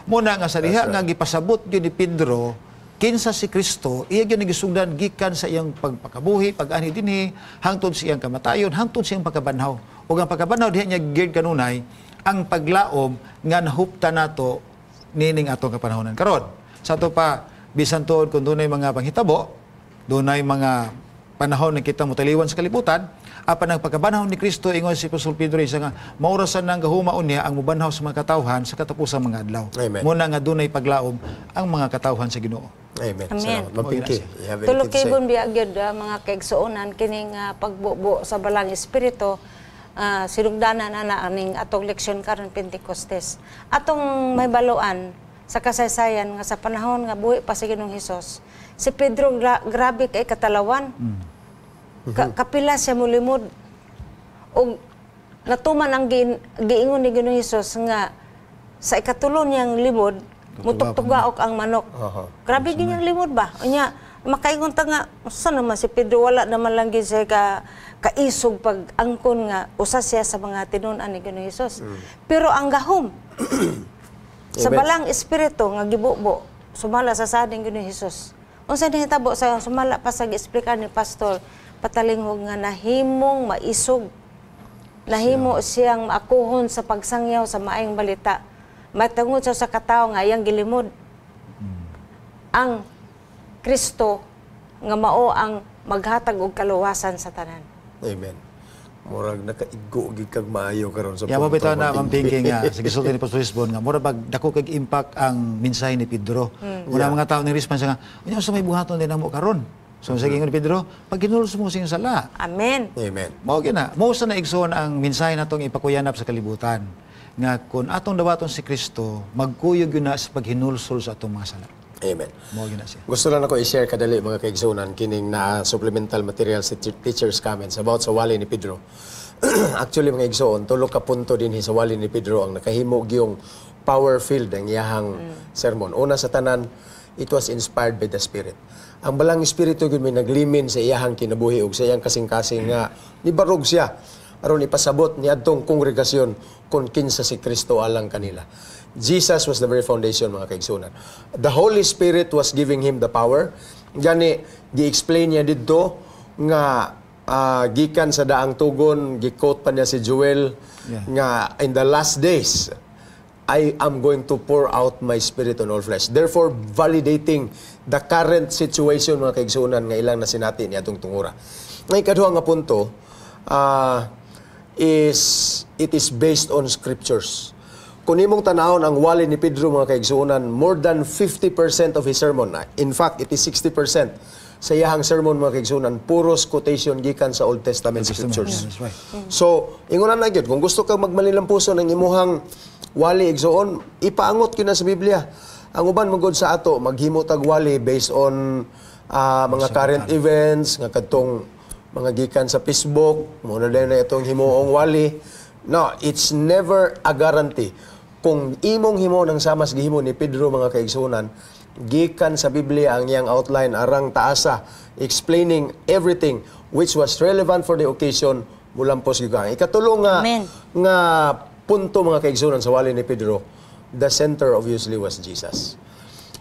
Mao na nga sa diha nga gipasabot gyud ni Pedro kinsa si Kristo, iya gyud gisugdan gikan sa iyang pagpakabuhi, pag-anhi dinhi, hangtod sa iyang kamatayon, hangtod sa iyang pagkabanhaw. Ug ang pagkabanhaw diha niya gyud kanunay ang paglaom nga nahupta nato nining atong kapanahonan karon. Sa ato pa, bisan tuod kung dunay mga panghitabo, dunay mga panahon nga kita motaliwan sa kalibutan, apan ang pagkabanhaw ni Kristo, ingon si Apostol Pedro isa nga maurasan ng gahuma unya ang mubanhaw sa mga katawhan sa katapusang mga adlaw. Amen. Mao na nga dunay paglaom ang mga katawhan sa Ginoo. Amen. Amen. Salamat. Ma'am Pinky, you have Tulo anything to say? kay biya gyud, mga kaigsuonan, kining pagbubo sa Balang Espiritu, sinugdanan ana aning atong leksyon karon, Pentecostes. Atong mahibaluan sa kasaysayan nga sa panahon nga buhi pa si Ginoong Hesus, si Pedro grabe kay katalawan. Kapila siya mulimod. Og natuman ang giingon ni Ginoong Hesus nga sa ikatulo niyang limod, mutugtugaok ang manok. Grabe ganyang limod ba? Unya, makaingon ta nga, usa naman si Pedro, wala naman lang gid siya kaisog pag angkon nga usa siya sa mga tinun-an ni Ginoong Hesus. Pero ang gahom sa Amen. Balang Espiritu nga gibubo sumala sa sading Ginoong Hesus. Unsa nahitabo sa sumala pa sa gi-explicar ni Pastor Patalinghog nga nahimong maisog, nahimo siyang maakuhon sa pagsangyaw sa maayong balita. Matungod siya sa katawo nga iyang gilimod ang Kristo nga mao ang maghatag og kaluwasan sa tanan. Amen. Murag nakaigo gid kag maayo karon sa Ya mo punto, bitaw na, Ma'am Ma'am Pinky, nga sa gisulti ni Pastor Lisbon nga mura bag dako kag impact ang mensahe ni Pedro. Una mga tao ni response nga, unya sa may buhaton din namo karon? So sa giingon ni Pedro, pag hinulsol mo sa inyong sala. Amen. Amen. Mao gina. Mao sa na, igsoon, ang mensahe natong ipakuyanap sa kalibutan nga kung atong dawaton si Kristo, magkuyog yun na sa paghinulsol sa atong mga sala. Amen. Mao gina siya. Gusto lang ako i-share kadali, mga kaigsunan, kining na supplemental material sa teacher's comments about sa wali ni Pedro. Actually, mga igsoon, tulo ka punto din sa wali ni Pedro ang nakahimo gyung power field ang iyahang sermon. Una sa tanan, it was inspired by the Spirit. Ang Balang Espiritu gyud may naglimin sa iyahang kinabuhi ug sa iyang kasing-kasing nga nibarog siya aron ipasabot ni adtong kongregasyon kung kinsa si Kristo alang kanila. Jesus was the very foundation, mga kaigsunan. The Holy Spirit was giving him the power. Gani gi-explain niya didto nga gikan sa daang tugon, gi-quote pa niya si Joel nga in the last days I am going to pour out my spirit on all flesh. Therefore, validating the current situation, mga kaigsunan, nga ilang nasinati ni atong tungura. Ngay ikaduha nga punto is it is based on scriptures. Kung imong tanawon ang wali ni Pedro, mga kaigsuonan, more than 50% of his sermon, in fact, it is 60% sa iyahang sermon, mga kaigsuonan, puros quotation gikan sa Old Testament scriptures. Yeah, that's right. So, ingonan na gyud, kung gusto kang magmalilampuson ang imuhang wali, igsoon, ipaangot gyud na sa Biblia. Ang uban magod sa ato, maghimo tag wali based on mga current events, nga kadtong mga gikan sa Facebook, mao na na itong himuong wali. No, it's never a guarantee. Kung imong himo ng samas gihimo ni Pedro, mga kaigsunan, gikan sa Biblia ang iyang outline arang taasa, explaining everything which was relevant for the occasion, mulampos gyud ka. Ikatulo nga Amen. Nga punto, mga kaigsunan, sa wali ni Pedro, the center obviously was Jesus.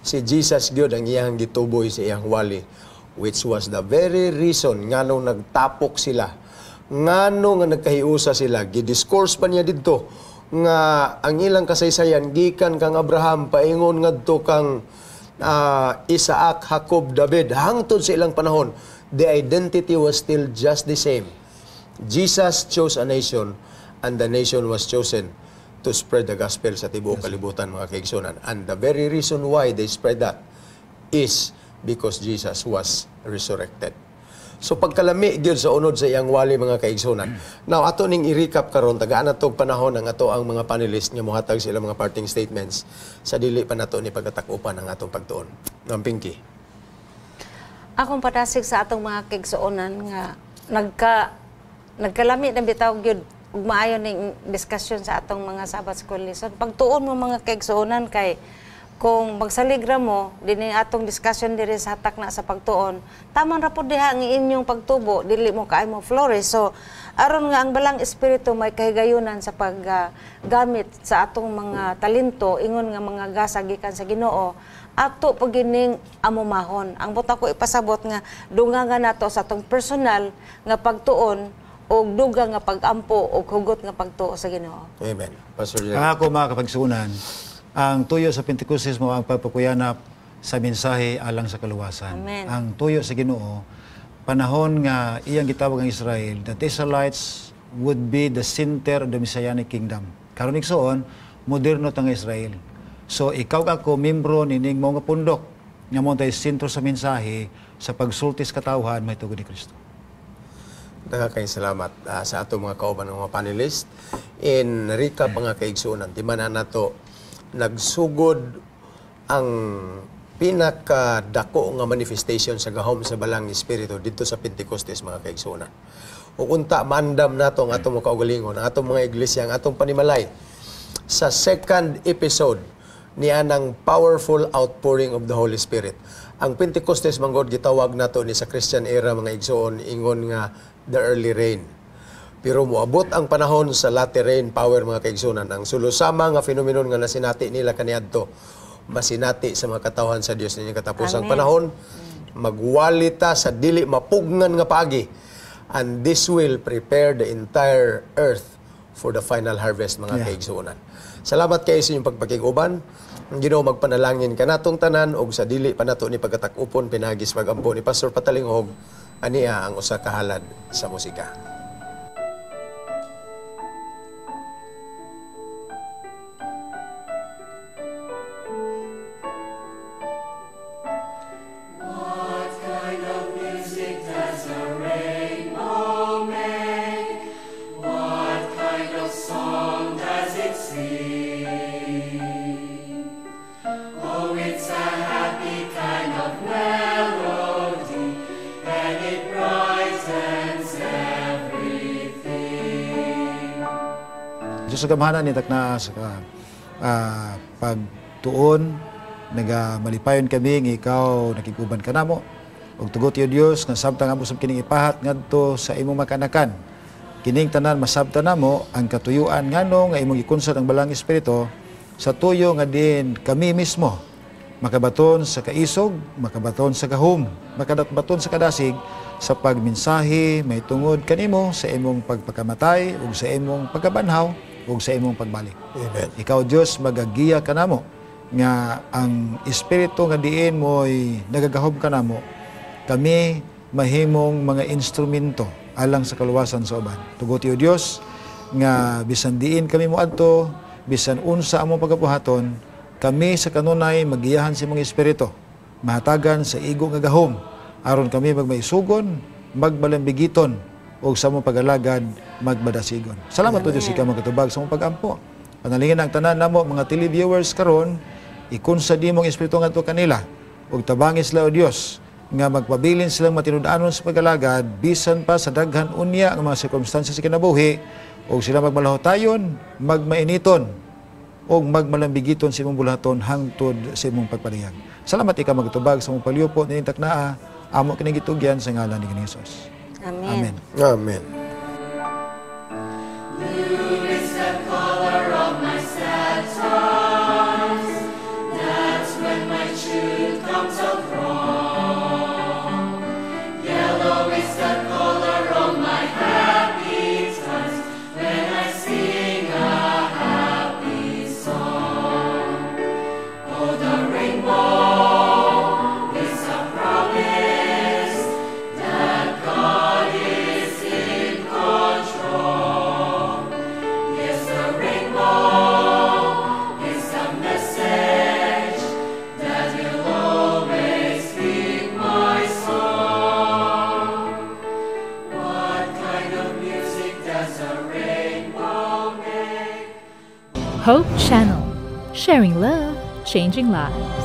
Si Jesus gyud ang iyang gituboy sa iyang wali, which was the very reason nganong nagtapok sila, ngano nga nagkahiusa sila. Gidiscourse pa niya didto nga ang ilang kasaysayan gikan kang Abraham paingon ngadto kang Isaac, Jacob, David, hangtod sa ilang panahon, the identity was still just the same. Jesus chose a nation and the nation was chosen to spread the gospel sa tibuok kalibutan, mga kaigsunan. And the very reason why they spread that is because Jesus was resurrected. So pagkalami gyud sa unod sa iyang wali, mga kaigsunan. Now ato ning i-recap karon, tagaan natog panahon ang ato ang mga panelists nga mohatag sila mga parting statements sa dili pa nato ni pagkatak-upan ang atong pagtuon. Ma'am Pinky. Akong padasig sa atong mga kaigsuonan nga nagkalami na bitaw gyud ug maayo ning diskusyon sa atong mga Sabbath School lesson. Pagtuon mo, mga kaigsuonan, kay kung magsalig ra mo dinhi atong discussion diri sa Takna sa Pagtuon, taman ra pud diha ang inyong pagtubo, dili mo kaay mo flourish. So aron nga ang Balang Espiritu may kahigayunan sa paggamit sa atong mga talento ingon nga mga gasa gikan sa Ginoo, ato pagining amumahon. Ang buta ko ipasabot nga dungangan nato sa atong personal nga pagtuon og dugang nga pagampo og hugot nga pagtuo sa Ginoo. Amen. Pastor Jerry. Ang ako, mga kapagsunan, ang tuyo sa Pentecostes mo ang pagpakuyanap sa mensahe alang sa kaluwasan. Amen. Ang tuyo sa Ginoo, panahon nga iyang gitawag ang Israel, that Israelites would be the center of the Messianic kingdom. Karon, igsoon, moderno tang Israel. So ikaw, ako, membro nining mao nga pundok nga mo tay sentro sa mensahe sa pagsulti sa katawhan mahitungod ni Kristo. Daghang salamat sa atong mga kauban ng mga panelist. In recap, mga kaigsuonan, timan nato nagsugod ang pinakadako nga manifestation sa gahom sa Balang Espiritu dito sa Pentecostes, mga kaigsuonan. Ug unta mandam nato ang atong mga kaugalingon, ang atong mga iglesia, ang atong panimalay sa second episode niya ng powerful outpouring of the Holy Spirit. Ang Pentecostes manggod gitawag nato ni sa Christian era, mga igsoon, ingon nga the early rain. Pero moabot ang panahon sa latter rain power, mga kaigsunan. Ang sulusama nga phenomenon nga nasinati nila kaniadto, masinati sa mga katawhan sa Dios ninyong katapusang Amen. panahon, magwalita sa dili mapugnan nga paagi. And this will prepare the entire earth for the final harvest, mga kaigsuonan. Salamat kayo sa inyong pagpakig-uban. Ang Ginoo magpanalangin kanatong tanan og sa dili pa nato ni pagkatak-upon pinaagi sa pagampo ni Pastor Patalinghog, ania ang usa ka halad sa musika. What kind of music does a rainbow make? What kind of song does it sing? Oh, it's a happy kind of melody, and it brightens everything. Diyos sa gamhanan ni takna sa pagtuon, nagamalipayon kami nga ikaw nakig-uban kanamo ug tugot iyo, Dios, nga samtang amo sab kining ipahat ngadto sa imong makanakan, kining tanan masabtan namo ang katuyuan ngano nga imong gikunsad ang Balang Espiritu sa tuyo nga din kami mismo makabaton sa kaisog, makabaton sa gahom, makabaton sa kadasig sa pagmensahe mahitungod kanimo sa imong pagpakamatay ug sa imong pagkabanhaw ug sa imong pagbalik. Amen. Ikaw, Dios, magagiya kanamo nga ang espiritu nga diin mo'y nagagahom kanamo, kami mahimong mga instrumento alang sa kaluwasan sa uban. Tugot iyo, Dios, nga bisan diin kami moadto, bisan unsa among pagabuhaton, kami sa kanunay magiyahan sa imong espiritu, mahatagan sa igo nga gahom, aron kami magmaisugon, magmalambigiton, ug sa among pag-alagad magmadasigon. Salamat o Diyos, ikaw magkatubag sa among pag-ampo. Panalingin ang tanan namo mga televiewers karon, ikunsa di mong espiritu ngadto kanila ug tabangi sila, o Dios, nga magpabilin silang matinud-anon sa pag-alagad bisan pa sa daghan unya ang mga sirkumstansya sa kinabuhi, ug sila magmalahotayon, magmainiton ug magmalambigiton sa imong bulahaton hangtod sa imong pagpadayag. Salamat, ikaw magtubag sa imong palyupo nining taknaa, amo kining gitugyan sa ngalan ni Jesus. Amen. Amen. Amen. Blue is the color of my sad times. That's when my truth comes out wrong. Yellow is the color of my happy times when I sing a happy song. Oh, the rainbow is a promise that God is in Hope Channel, sharing love, changing lives.